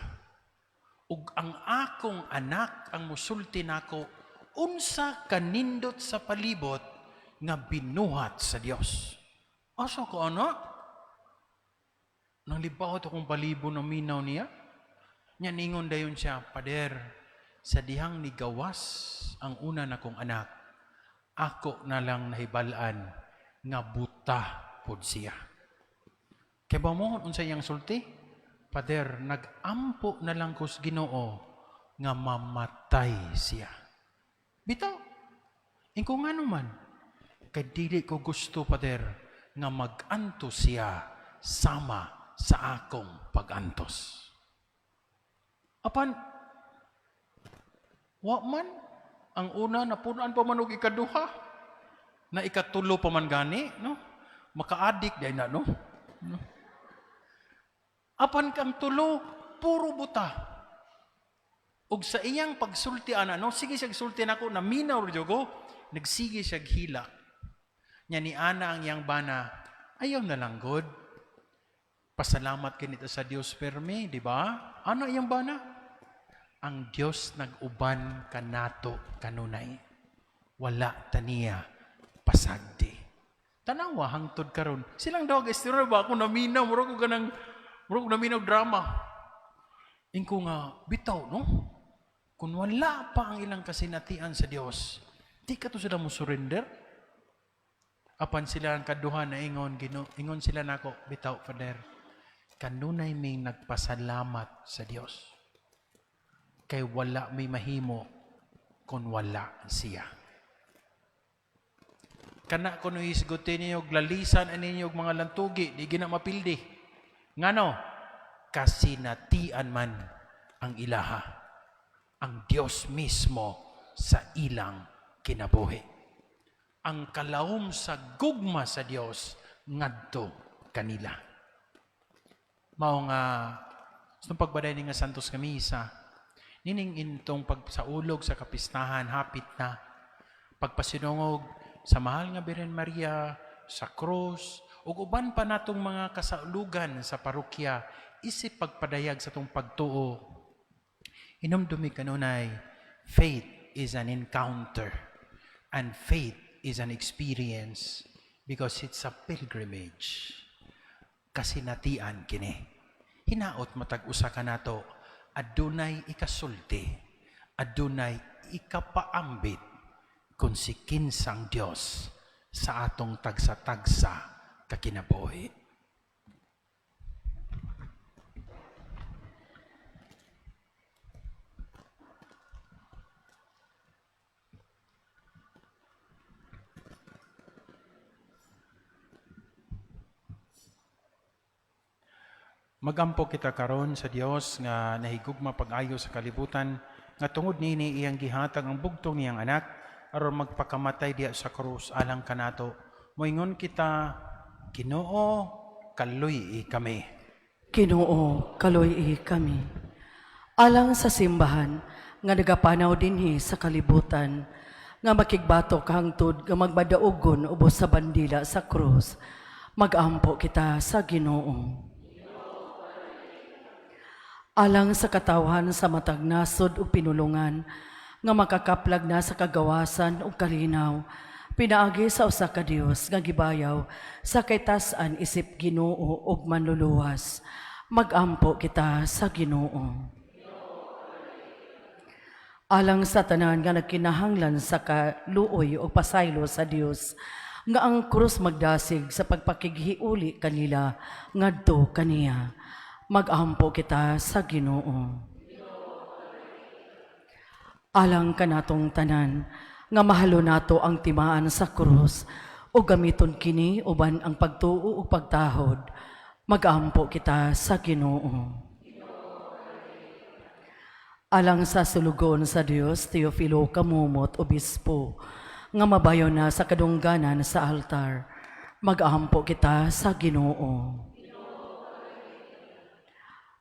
S3: Ug ang akong anak ang musulti nako unsa kanindot sa palibot nga binuhat sa Dios." Asa ko ana? Nang libawot akong palibo na minaw niya. Nya ningon dayon siya, "Pader, sa dihang nigawas ang una nakong anak, ako na lang nahibal-an nga buta pod siya. Kay ba mo unsa iyang sulti? Pader, nagampo na lang ko sa Ginoo nga mamatay siya. Bitaw. Ingko nga man, kay dili ko gusto, Pader, nga mag-antos siya sama sa akong pag-antos." Apan, wa man, ang una, napunan pa man og ikaduha, na ikatulo pa man gani, no? Maka-addict diay na, no? No? Apan kang tulo, puro buta. Ug sa iyang pagsulti ana, no, sige siya sulti nako, naminaw ra ko, nagsige siya hilak. Nya ni ana ang iyang bana, "Ayaw na lang god. Pasalamat kinita sa Dios permi, di ba?" Ano iyang bana? Ang Dios nag-uban kanato kanunay. Wala taniya pasagdi. Tanawa hangtod karon. Silang daw istorya ba ako naminaw, murag ko ganang murag ko naminaw drama. Ingko nga bitaw, no? Kung wala pa ang ilang kasinatian sa Dios, di ka to sila mo surrender. Apan sila ang kaduha na ingon, Gino, ingon sila nako, "Bitaw, Father, kanunay ming nagpasalamat sa Dios. Kay wala may mahimo kung wala siya." Kana kuno hisgutin ninyo, lalisan ninyo og mga lantugi, di gina mapildi. Ngano? Kasinatian man ang ilaha. Ang Dios mismo sa ilang kinabuhi. Ang kalawom sa gugma sa Dios ngadto kanila. Mao nga sa pagbaday ni nga Santos nga Misa, nining intong pagsaulog sa kapistahan hapit na pagpasinungog sa mahal nga Birhen Maria, sa krus, ug uban pa natong mga kasaulugan sa parokya isip pagpadayag sa atong pagtuo. Hinumdumi kanunay, faith is an encounter and faith is an experience because it's a pilgrimage. Kasinatian kini. Hinaot matag usa kanato, adunay ikasulti, adunay ikapaambit kung si kinsang Dios sa atong tagsa-tagsa kakinabuhi. Magampo kita karon sa Dios nga nahigugma pag-ayo sa kalibutan nga tungod niini iyang gihatag ang bugtong niyang anak aron magpakamatay diha sa krus alang kanato. Moingon kita, Ginoo, kaluy-i kami.
S5: Ginoo, kaluy-i kami. Alang sa simbahan nga nagapanaw dinhi sa kalibutan, nga makigbatok hangtod nga magmadaugon ubos sa bandila sa krus, magampo kita sa Ginoo. Alang sa katawhan sa matag nasod ug pinulungan nga makakaplag na sa kagawasan ug kalinaw pinaagi sa usa ka Dios nga gibayaw sa kaytas-an isip Ginoo ug Manluluwas, magampo kita sa Ginoo. Alang sa tanan nga nagkinahanglan sa kaluoy o pasaylo sa Dios, nga ang krus magdasig sa pagpakighiuli kanila ngadto kaniya, magampo kita sa Ginoo. Alang kanatong tanan nga mahalo nato ang timaan sa krus o gamiton kini uban ang pagtuo ug pagtahod, magampo kita sa Ginoo. Alang sa sulugoon sa Dios Teofilo Camomot, Obispo, nga mabayo na sa kadungganan sa altar, magampo kita sa Ginoo.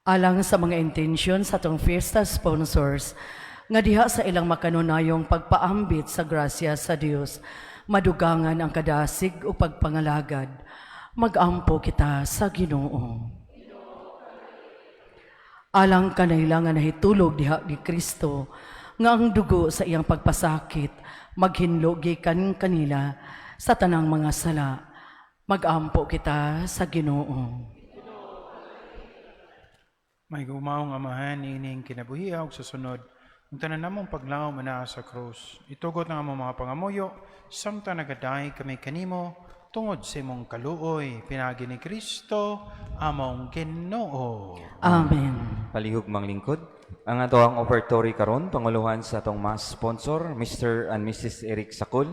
S5: Alang sa mga intensyon sa atong fiesta sponsors, nga diha sa ilang makanunayong pagpaambit sa grasya sa Dios, madugangan ang kadasig o pagpangalagad, magampo kita sa Ginoo. Alang kanila nga nahitulog diha ni Kristo, nga ang dugo sa iyang pagpasakit maghinlo gikan kanila sa tanang mga sala, magampo kita sa Ginoo.
S3: Mahigugmaong Amahan, ining kinabuhi ug sa sunod, ang tanan namong paglaom anaa sa krus. Itugot ang among mga pangamuyo, samtang nagadaig kami kanimo, tungod sa imong kaluoy, pinaagi ni Kristo, among Ginoo.
S5: Amen.
S1: Palihog manglingkod. Ang atoang offertory karon panguluhan sa atong mass sponsor, Mr. and Mrs. Eric Sakul,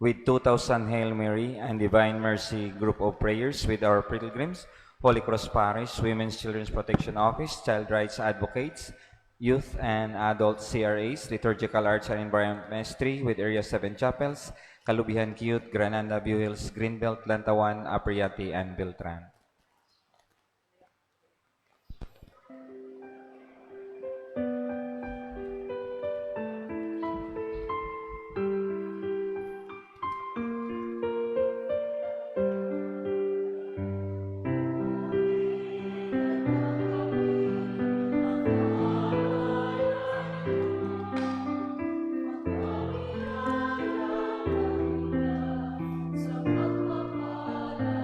S1: with 2,000 Hail Mary and Divine Mercy Group of Prayers with our pilgrims, Holy Cross Parish, Women's Children's Protection Office, Child Rights Advocates, Youth and Adult CRAs, Liturgical Arts and Environment Ministry with Area 7 Chapels, Kalubihan Cute, Granada, View Hills, Greenbelt, Lantawan, Apriati, and Beltran.
S2: Sa pagpapala.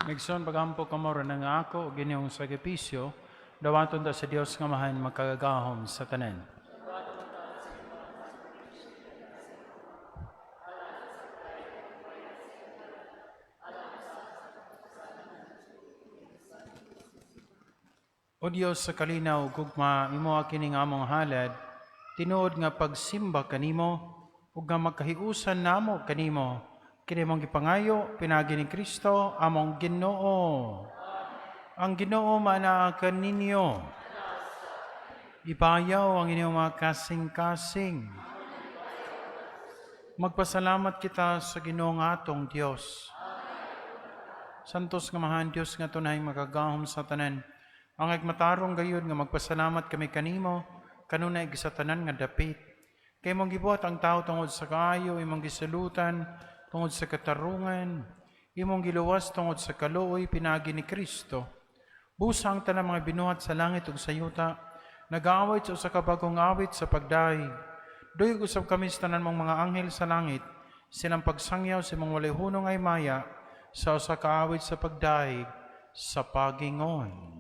S3: Igsoon, pagampo kamo aron ang ako ug inyong sakripisyo, dawaton ta sa Dios nga Amahan makagagahom sa tanan. O Dios sa kalinaw ug gugma, imo kining among halad, tinuod nga pagsimba kanimo ug nga magkahiusan namo kanimo. Kini among gipangayo pinaagi ni Kristo among Ginoo. Ang Ginoo maanaa kaninyo. Ibayaw ang inyong mga kasing-kasing. Magpasalamat kita sa Ginoo nga atong Dios. Santos nga Amahan, Dios nga tunay makagagahom sa tanan. Angay matarong gayud nga magpasalamat kami kanimo kanunay sa tanan nga dapit. Kay imong gibuhat ang tao tungod sa kaayo, imong gisalutan tungod sa katarungan, imong giluwas tungod sa kaluoy pinaagi ni Kristo. Busa ang tanang mga binuhat sa langit ug sa yuta, nagaawit sa usa ka bag-ong awit sa pagdayeg. Duyog usab kami sa tanan mong mga anghel sa langit, silang pagsangyaw sa imong walay hunong nga himaya sa usa ka awit sa pagdayeg sa pagingon.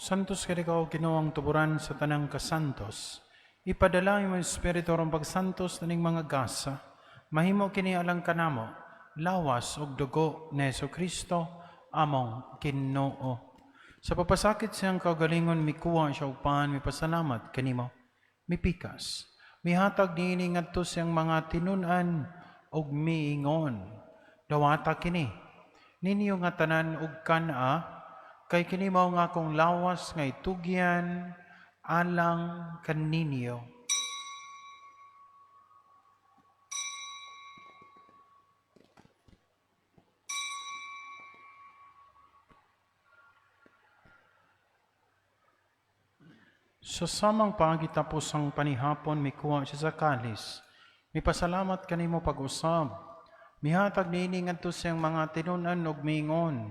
S3: Santos kay ikaw, Ginoo, ang tuburan sa tanang kasantos. Ipadala ang imong Espiritu aron pagsantos naning mga gasa. Mahimo kini alang kanamo, lawas ug dugo ni Hesus Kristo among Ginoo. Sa pagpasakit siyang kaugalingon, mikuha siya og pan, mipasalamat kanimo, mipikas. Mihatag niini ngadto siyang mga tinun-an ug miingon. Dawata kini. Ninyo nga tanan ug kan-a, kay kini mao nga akong lawas nga itugyan alang kaninyo. Sa samang paagi tapos ang panihapon, mikuha siya sa kalis. Mipasalamat kanimo pag-usab. Mihatag niini ngadto siyang mga tinun-an ug miingon.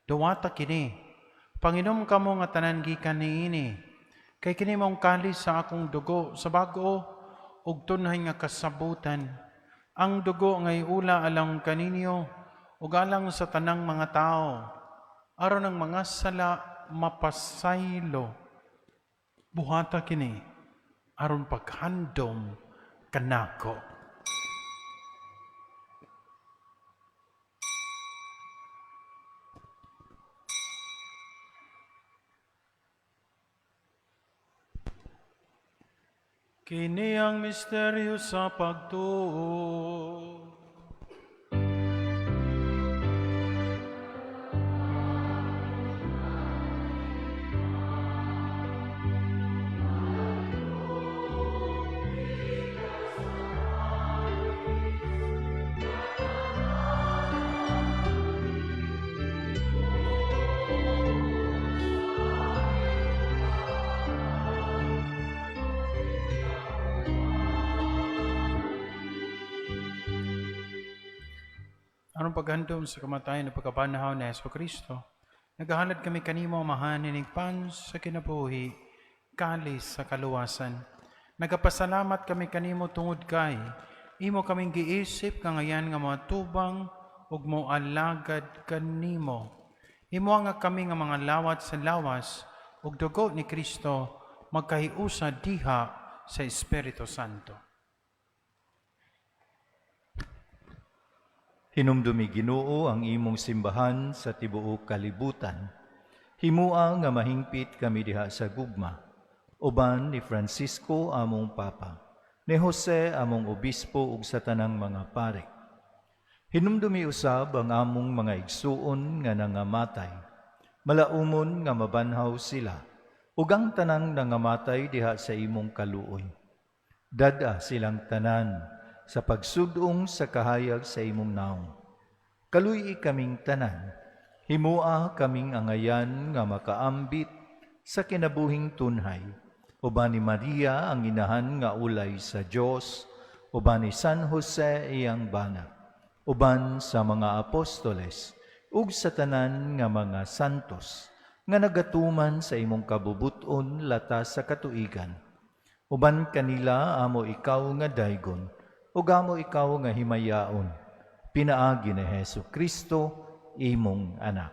S3: Dawata kini. Panginom kamo nga tanan gikan niini. Kay kini maong kalis sa akong dugo sa bag-o ug tunhay nga kasabutan. Ang dugo nga iula alang kaninyo ug alang sa tanang mga tao. Aron ang mga sala mapasaylo. Buhata kini aron paghandom kanako. Kini ang misteryo sa pagtuo. Aron paghandom sa kamatayon ug pagkabanhaw ni Hesus Kristo, nagahalad kami kanimo, Amahan, ining pan sa kinabuhi, kalis sa kaluwasan. Nagapasalamat kami kanimo tungod kay imo kaming giisip kangayan nga moatubang ug moalagad kanimo. Imo nga kami nga mga lawat sa lawas ug dugo ni Kristo magkahiusa diha sa Espiritu Santo.
S6: Hinumdumi, Ginoo, ang imong simbahan sa tibuok kalibutan. Himua nga mahingpit kami diha sa gugma, uban ni Francisco among Papa, ni Jose among Obispo ug sa tanang mga pare. Hinumdumi usab ang among mga igsuon nga nangamatay. Malaumon nga mabanhaw sila, ug ang tanang nangamatay diha sa imong kaluoy. Dad-a silang tanan sa pagsudong sa kahayag sa imong naong. Kaluy-i kaming tanan, himua kaming angayan nga makaambit sa kinabuhing tunhay, uban ni Maria ang inahan nga ulay sa Dios, uban ni San Jose iyang bana, uban sa mga apostoles, ug sa tanan nga mga santos, nga nagatuman sa imong kabubuton latas sa katuigan. Uban kanila amo ikaw nga daygon, ug amo ikaw nga himayaon, pinaagi ni Hesu Kristo, imong anak.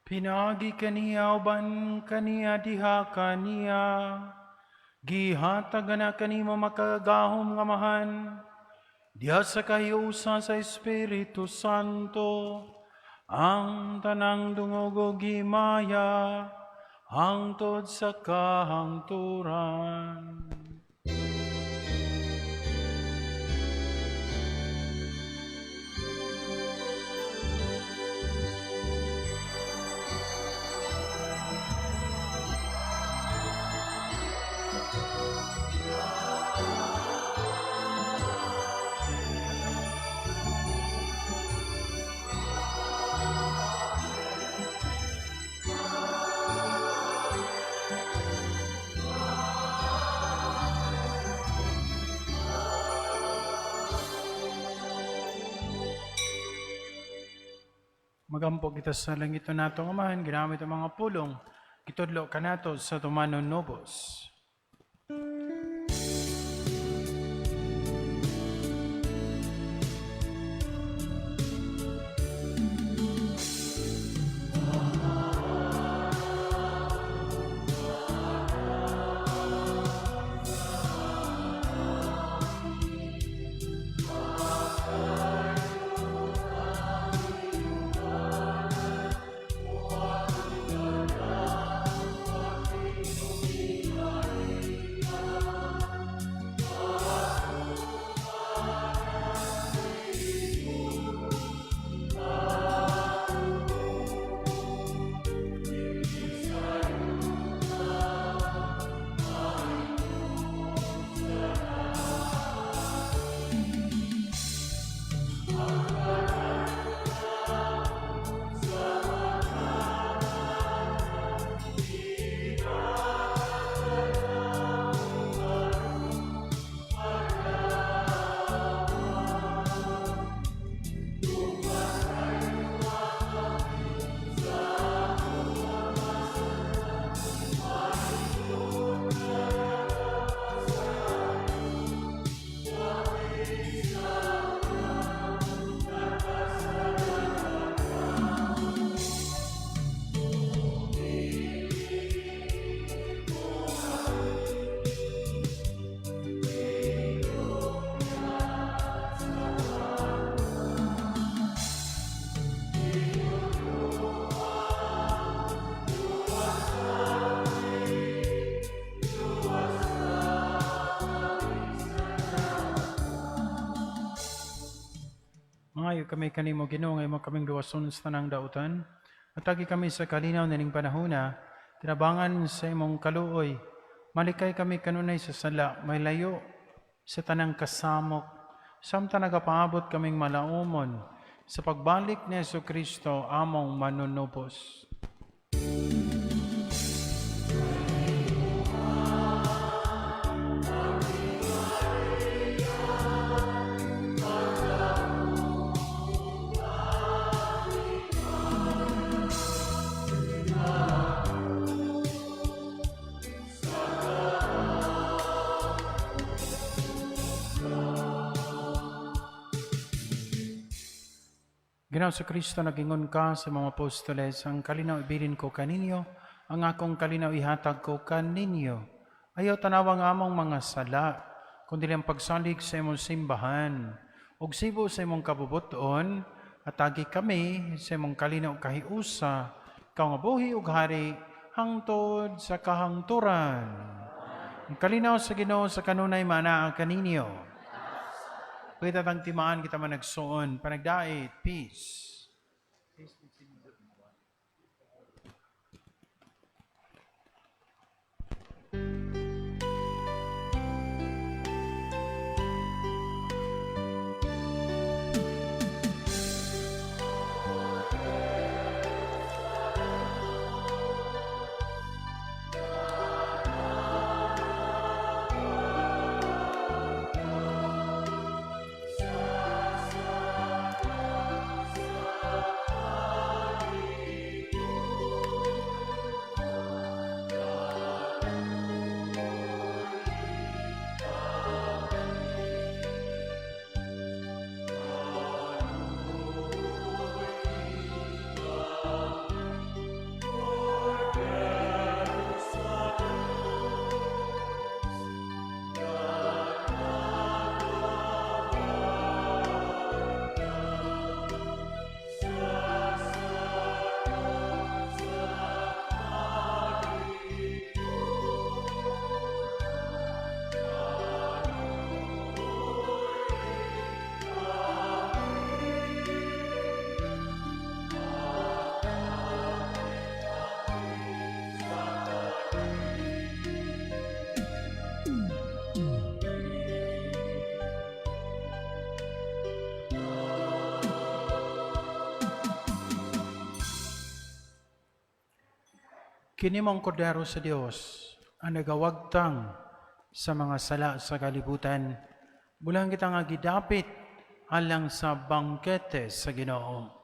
S3: Pinaagi kaniya uban kaniya diha kaniya, gihatag na kanimo makagagahom nga Amahan, diha sa kahiusa sa Espiritu Santo, ang tanang dungog ug himaya, hangtod sa kahangturan. Magampo kita sa langit natong Amahan, ginamit ang mga pulong, gitudlo kanato sa manunubos. Mangayo kami kanimo, Ginoo, nga imo kaming luwason sa tanang dautan. Hatagi kami sa kalinaw nining panahona, tinabangan sa imong kaluoy. Malikay kami kanunay sa sala, may layo sa tanang kasamok. Samtang nagapaabot kaming malaumon sa pagbalik ni Hesu Kristo among manunubos. Ginoo sa Kristo, nagingon ka sa mga apostoles, "Ang kalinaw ibilin ko kaninyo, ang akong kalinaw ihatag ko kaninyo. Ayaw tanawa ang among mga sala, kundi ang pagsalig sa imong simbahan. Ug sibo sa imong kabubuton, atagi kami sa imong kalinaw kahiusa, ikaw nga buhi ug hari hangtod sa kahangturan. Ang kalinaw sa Ginoo sa kanunay maanaa kaninyo. Kita tang timaan kita managsuon, panagdait, peace. Kini mong kordero sa Dios ang nagawagtang sa mga sala sa kalibutan. Bulang kita nga gidapit alang sa bangkete sa Ginoo.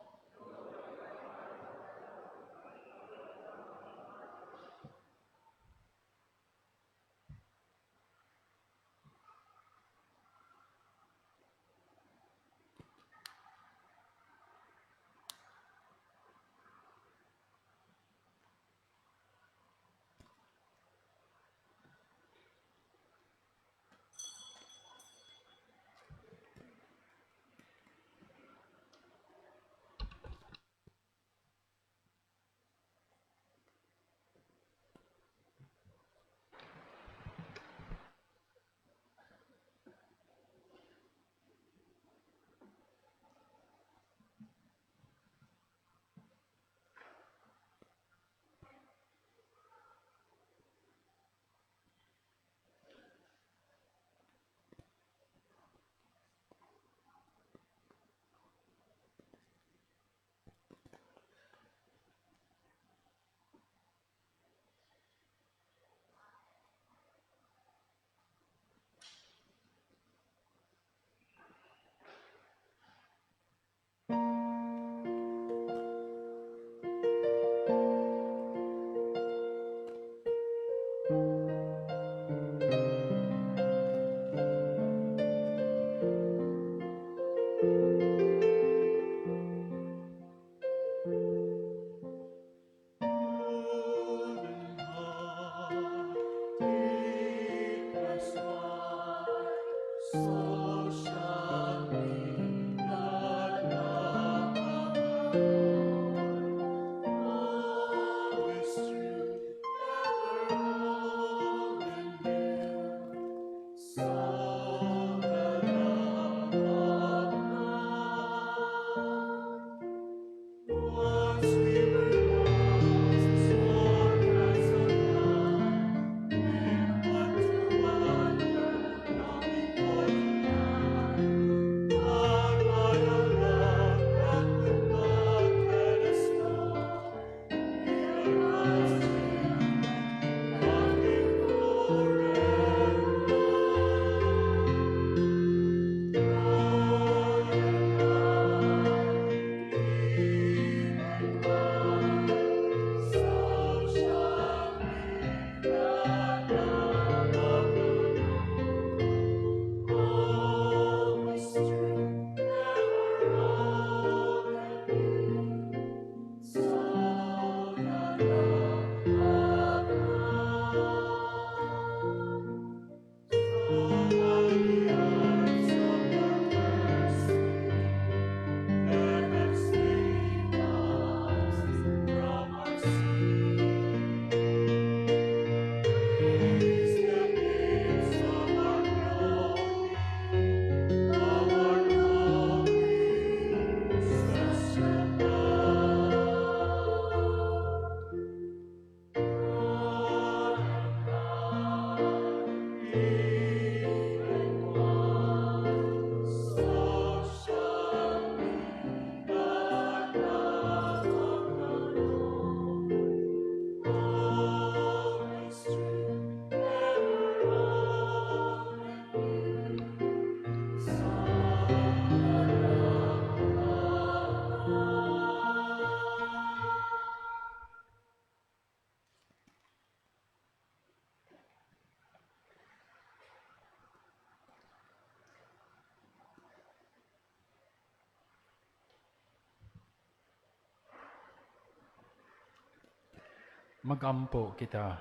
S3: Magampo kita.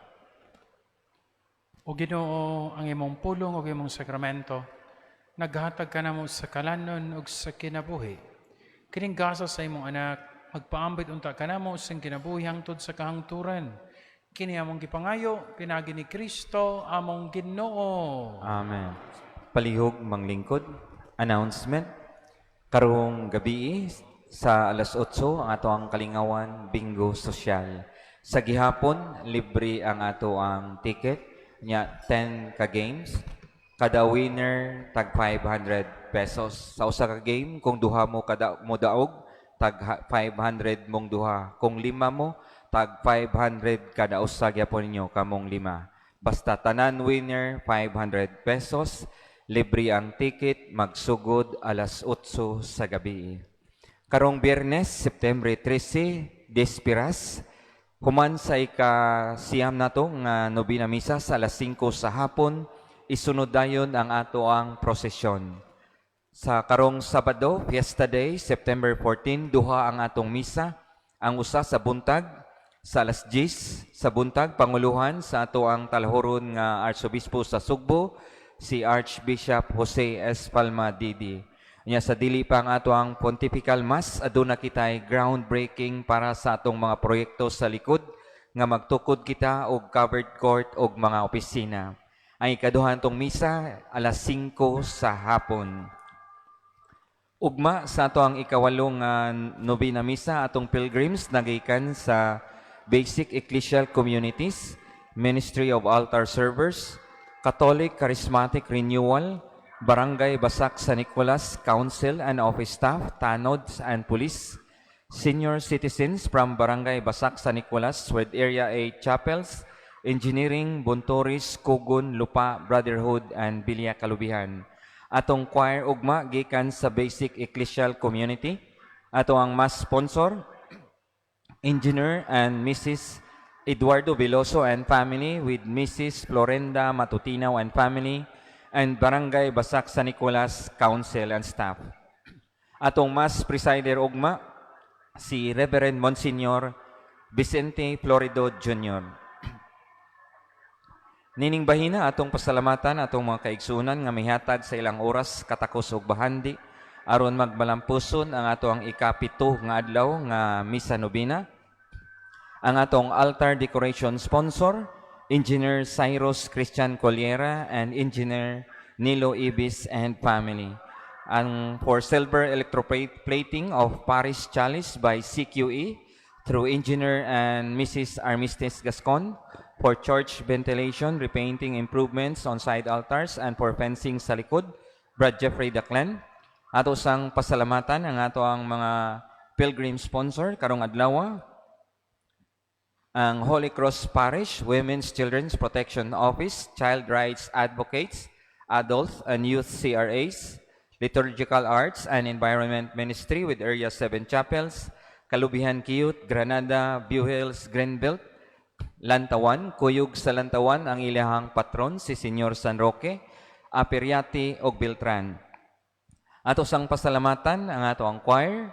S3: O Ginoo, ang imong pulong ug imong sakramento naghatag kanamo sa kalanon ug sa kinabuhi. Kining gasa sa imong anak, magpaambit unta kanamo sa kinabuhi hangtod sa kahangturan. Kini among gipangayo pinaagi ni Kristo among Ginoo.
S1: Amen. Palihog manglingkod. Announcement. Karong gabi sa alas 8 ang ato ang kalingawan bingo sosyal. Sa gihapon libre ang ato ang ticket nya 10 ka games. Kada winner tag 500 pesos. Sa usa ka game kung duha mo kada mo daog tag 500 mong duha. Kung lima mo tag 500 kada usa gyapon ninyo kamong lima. Basta tanan winner 500 pesos, libre ang ticket, magsugod alas 8 sa gabi. Karong Biyernes, September 13, Despiras, human sa ika-siyam nato nga nobina misa sa alas 5 sa hapon, isunod dayon ang ato ang prosesyon. Sa karong Sabado, Fiesta Day, September 14, duha ang atong misa. Ang usa sa buntag, sa alas 10 sa buntag, panguluhan sa ato ang talahoron nga Arsobispo sa Sugbo, si Archbishop Jose S. Palma Didi. Nya sa dili pa ang ato ang Pontifical Mass, aduna kitay groundbreaking para sa atong mga proyekto sa likod nga magtukod kita og covered court og mga opisina. Ang ikaduha tong misa alas 5 sa hapon. Ugma sa ato ang ikawalong nobena misa atong pilgrims nagikan sa Basic Ecclesial Communities, Ministry of Altar Servers, Catholic Charismatic Renewal, Barangay Basak San Nicolas Council and Office Staff, Tanods and Police, Senior Citizens from Barangay Basak San Nicolas with Area 8 Chapels, Engineering, Bontoris, Kugon, Lupa, Brotherhood, and Bilya Kalubihan. Atong choir ugma gikan sa Basic Ecclesial Community. Ato ang mass sponsor, Engineer and Mrs. Eduardo Veloso and family with Mrs. Florenda Matutinaw and family and Barangay Basak San Nicolas Council and staff. Atong mass presider ugma si Reverend Monsignor Vicente Florido Jr. Nining bahina atong pasalamatan atong mga kaigsuonan nga mihatag sa ilang oras katakos ug bahandi aron magmalampuson ang ato ang ikapito nga adlaw nga misa nobina. Ang atong altar decoration sponsor, Engineer Cyrus Christian Coliera and Engineer Nilo Ibis and family. Ang for silver electroplating of Parish Chalice by CQE through Engineer and Mrs. Armistice Gascon, for church ventilation, repainting improvements on side altars, and for fencing sa likod, Brad Jeffrey Daclen. Ato sang pasalamatan ang ato ang mga pilgrim sponsor karong adlaw, ang Holy Cross Parish Women's Children's Protection Office, Child Rights Advocates, Adults and Youth CRAs, Liturgical Arts and Environment Ministry with Area 7 Chapels, Kalubihan Kiyut, Granada, View Hills, Greenbelt, Lantawan, Kuyog sa Lantawan ang ilahang patron si Senyor San Roque, Apiriati ug Beltran. Ato sang pasalamatan ang ato ang choir,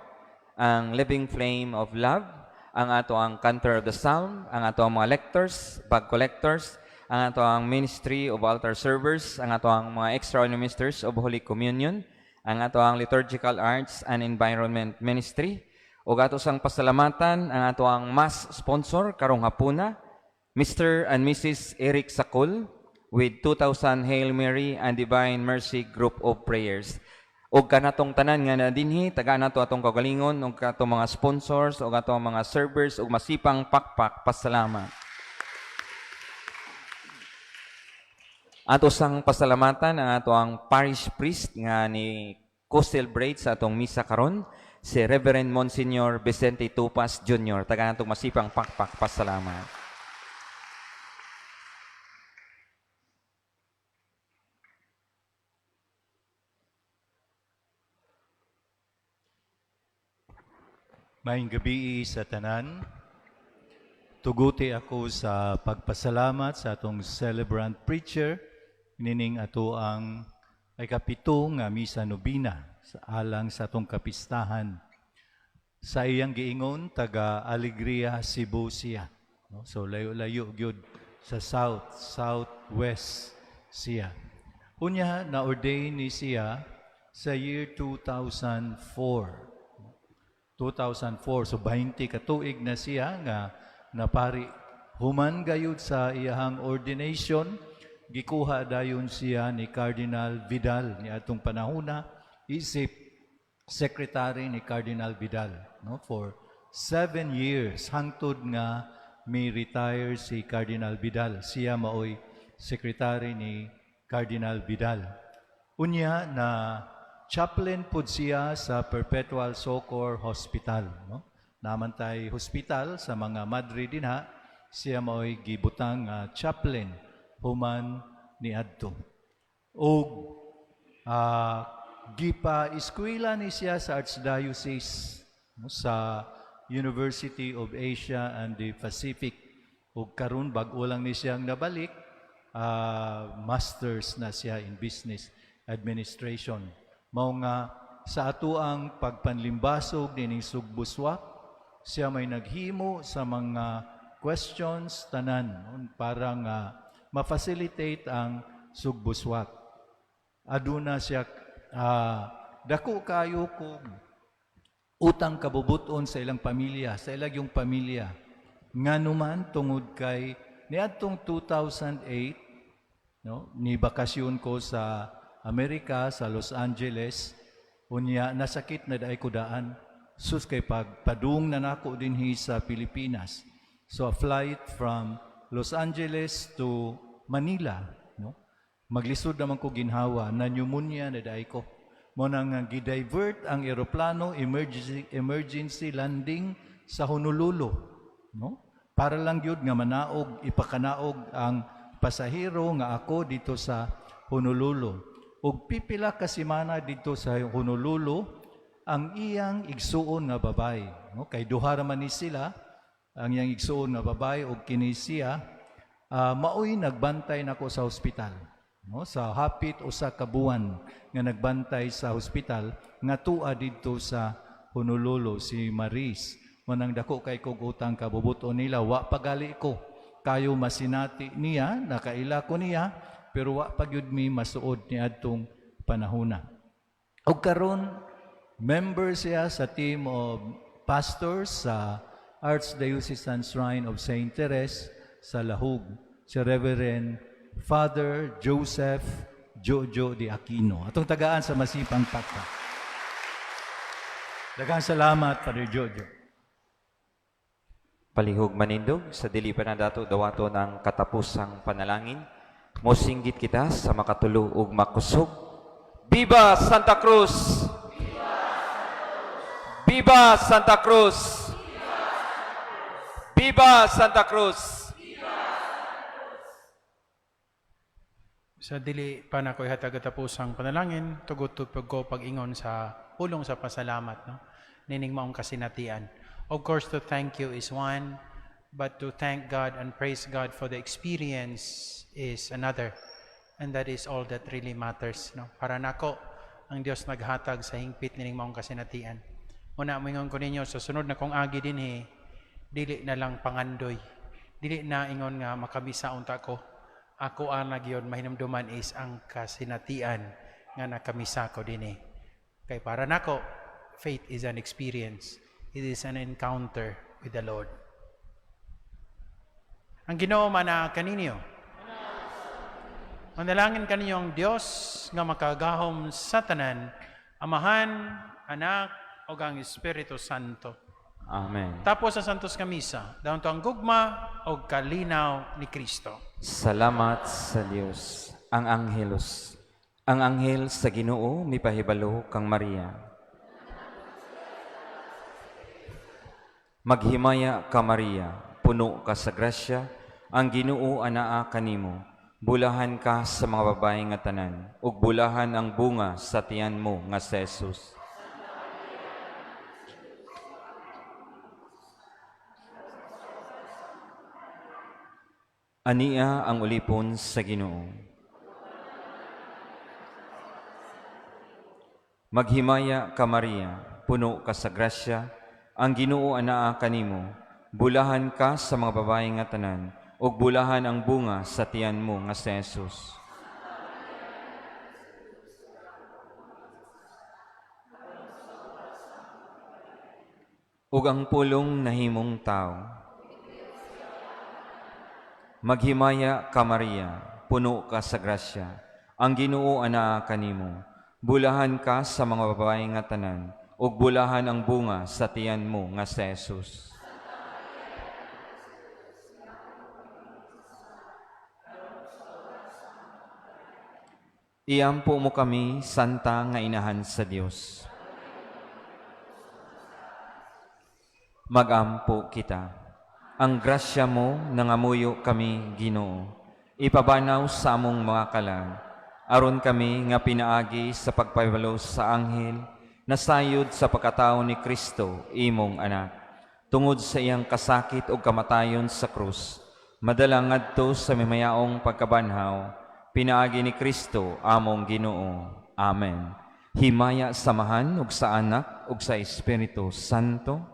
S1: ang Living Flame of Love, ang ato ang Cantor of the Psalm, ang ato ang mga lectors, bag collectors, ang ato ang Ministry of Altar Servers, ang ato ang mga Extraordinary Ministers of Holy Communion, ang ato ang Liturgical Arts and Environment Ministry, ug ato sang pasalamatan ang ato ang mass sponsor karong hapuna, Mr. and Mrs. Eric Sakul with 2000 Hail Mary and Divine Mercy Group of Prayers. Og kanatong tanan nga na dinhi, taga nato atong kagalingon ug katong mga sponsors ug atong mga servers ug masipang pakpak pasalamat. Ato sang pasalamatan ang ato ang parish priest nga ni co-celebrate sa atong misa karon si Reverend Monsignor Vicente Tupas Jr. Taga natong masipang pakpak pasalamat.
S6: Maayong gabi sa tanan. Tuguti ako sa pagpasalamat sa atong celebrant preacher nining ato ang ikapito nga misa nobina sa alang sa atong kapistahan. Sa iyang giingon taga Alegria, Cebu siya. No? So layo-layo gyud sa south, southwest siya. Unya na-ordain ni siya sa year 2004. 2004, so 20 ka tuig na siya nga napari. Human gayud sa iyahang ordination, gikuha dayon siya ni Cardinal Vidal ni atong panahona, isip secretary ni Cardinal Vidal, no, for 7 years hangtod nga may retire si Cardinal Vidal. Siya maoy secretary ni Cardinal Vidal. Unya na chaplain pud siya sa Perpetual Succor Hospital, no? Namantay hospital sa mga madre dinha, siya maoy gibutang nga chaplain human niadto. Og gipa eskwela ni siya sa Archdiocese, no, sa University of Asia and the Pacific. Ug karon bag-o lang ni siyang nabalik, masters na siya in business administration. Mao nga sa atuang pagpanlimbasog nining Sugbuswak, siya may naghimo sa mga questions tanan, no, para nga ma-facilitate ang Sugbuswak. Aduna siya dako kayo kog utang kabubuton sa ilang pamilya, sa ilang yung pamilya. Nganuman tungod kay niadtong 2008, no, ni bakasyon ko sa Amerika, sa Los Angeles, unya nasakit na diay ko daan. Sus, kay pagpadung na nako dinhi sa Pilipinas. So a flight from Los Angeles to Manila, no? Maglisod naman ko ginhawa, na pneumonia na diay ko. Mao na nga gi-divert ang eroplano, emergency landing sa Honolulu, no? Para lang gyud nga manaog, ipakanaog ang pasahero nga ako dito sa Honolulu. Ug pipila ka semana dito sa Honolulu ang iyang igsuon nga babay, no? Kay duha ra man ni sila, ang iyang igsuon nga babay ug kini siya maoy nagbantay nako sa ospital, no, sa hapit usa ka buwan nga nagbantay sa ospital nga tua didto sa Honolulu si Maris. Manang dako kay kog utang kabubuton nila. Wa pagali ko kayo masinati niya, nakaila ko niya, pero wa pa gyud mi masuod niadtong panahona. Ug karon member siya sa team of pastors sa Archdiocesan Shrine of Saint Therese sa Lahug, si Reverend Father Joseph Jojo de Aquino. Atong tagaan sa masipang pakpak. Daghang salamat, Father Jojo.
S1: Palihog manindog, sa dili pa na dato dawaton ang katapusang panalangin. Mosinggit kita sa makatulo ug makusog. Viva Santa Cruz! Viva Santa Cruz! Viva Santa Cruz!
S3: Sa dili pa nako ihatag katapusang panalangin, tugot ko pag-ingon sa pulong sa pasalamat, no? Nining maong kasinatian. Of course, to thank you is one, but to thank God and praise God for the experience is another. And that is all that really matters, no? Para nako, ang Dios naghatag sa hingpit nining maong kasinatian. Una, moingon ko ninyo, sa sunod na kong agi dinhi, dili na lang pangandoy. Dili na ingon nga makamisa unta ko. Ako ang nagyod mahinumduman is ang kasinatian nga nakamisa ko dinhi. Kay para nako, faith is an experience. It is an encounter with the Lord. Ang Ginoo mana kaninyo. Manalangin kaninyo ang Dios nga makagahom sa tanan, Amahan, Anak, ug ang Espiritu Santo.
S1: Amen.
S3: Tapos sa Santos nga Misa, dayon to ang gugma og kalinaw ni Kristo.
S1: Salamat sa Dios. Ang Angelus. Ang anghel sa Ginoo mipahibalo kang Maria. Maghimaya ka, Maria, puno ka sa grasya, ang Ginoo anaa kanimo. Bulahan ka sa mga babae nga tanan, ug bulahan ang bunga sa tiyan mo nga si Jesus. Ania ang ulipon sa Ginoo. Maghimaya ka, Maria, puno ka sa grasya, ang Ginoo anaa kanimo. Bulahan ka sa mga babae nga tanan, ug bulahan ang bunga sa tiyan mo nga si Jesus. Ug ang Pulong nahimong tao. Maghimaya ka, Maria, puno ka sa grasya. Ang Ginoo anaa kanimo. Bulahan ka sa mga babae nga tanan, ug bulahan ang bunga sa tiyan mo nga si Jesus. Iampo mo kami, Santa nga Inahan sa Dios. Magampo kita. Ang grasya mo nangamuyo kami, Ginoo. Ipabanaw sa among mga kalag. Aron kami nga pinaagi sa pagpahibalo sa anghel, nasayod sa pagkatao ni Kristo, imong anak. Tungod sa iyang kasakit ug kamatayon sa krus, madala ngadto sa mimayaong pagkabanhaw, pinaagi ni Kristo among Ginoo. Amen. Himaya sa Amahan ug sa Anak ug sa Espiritu Santo.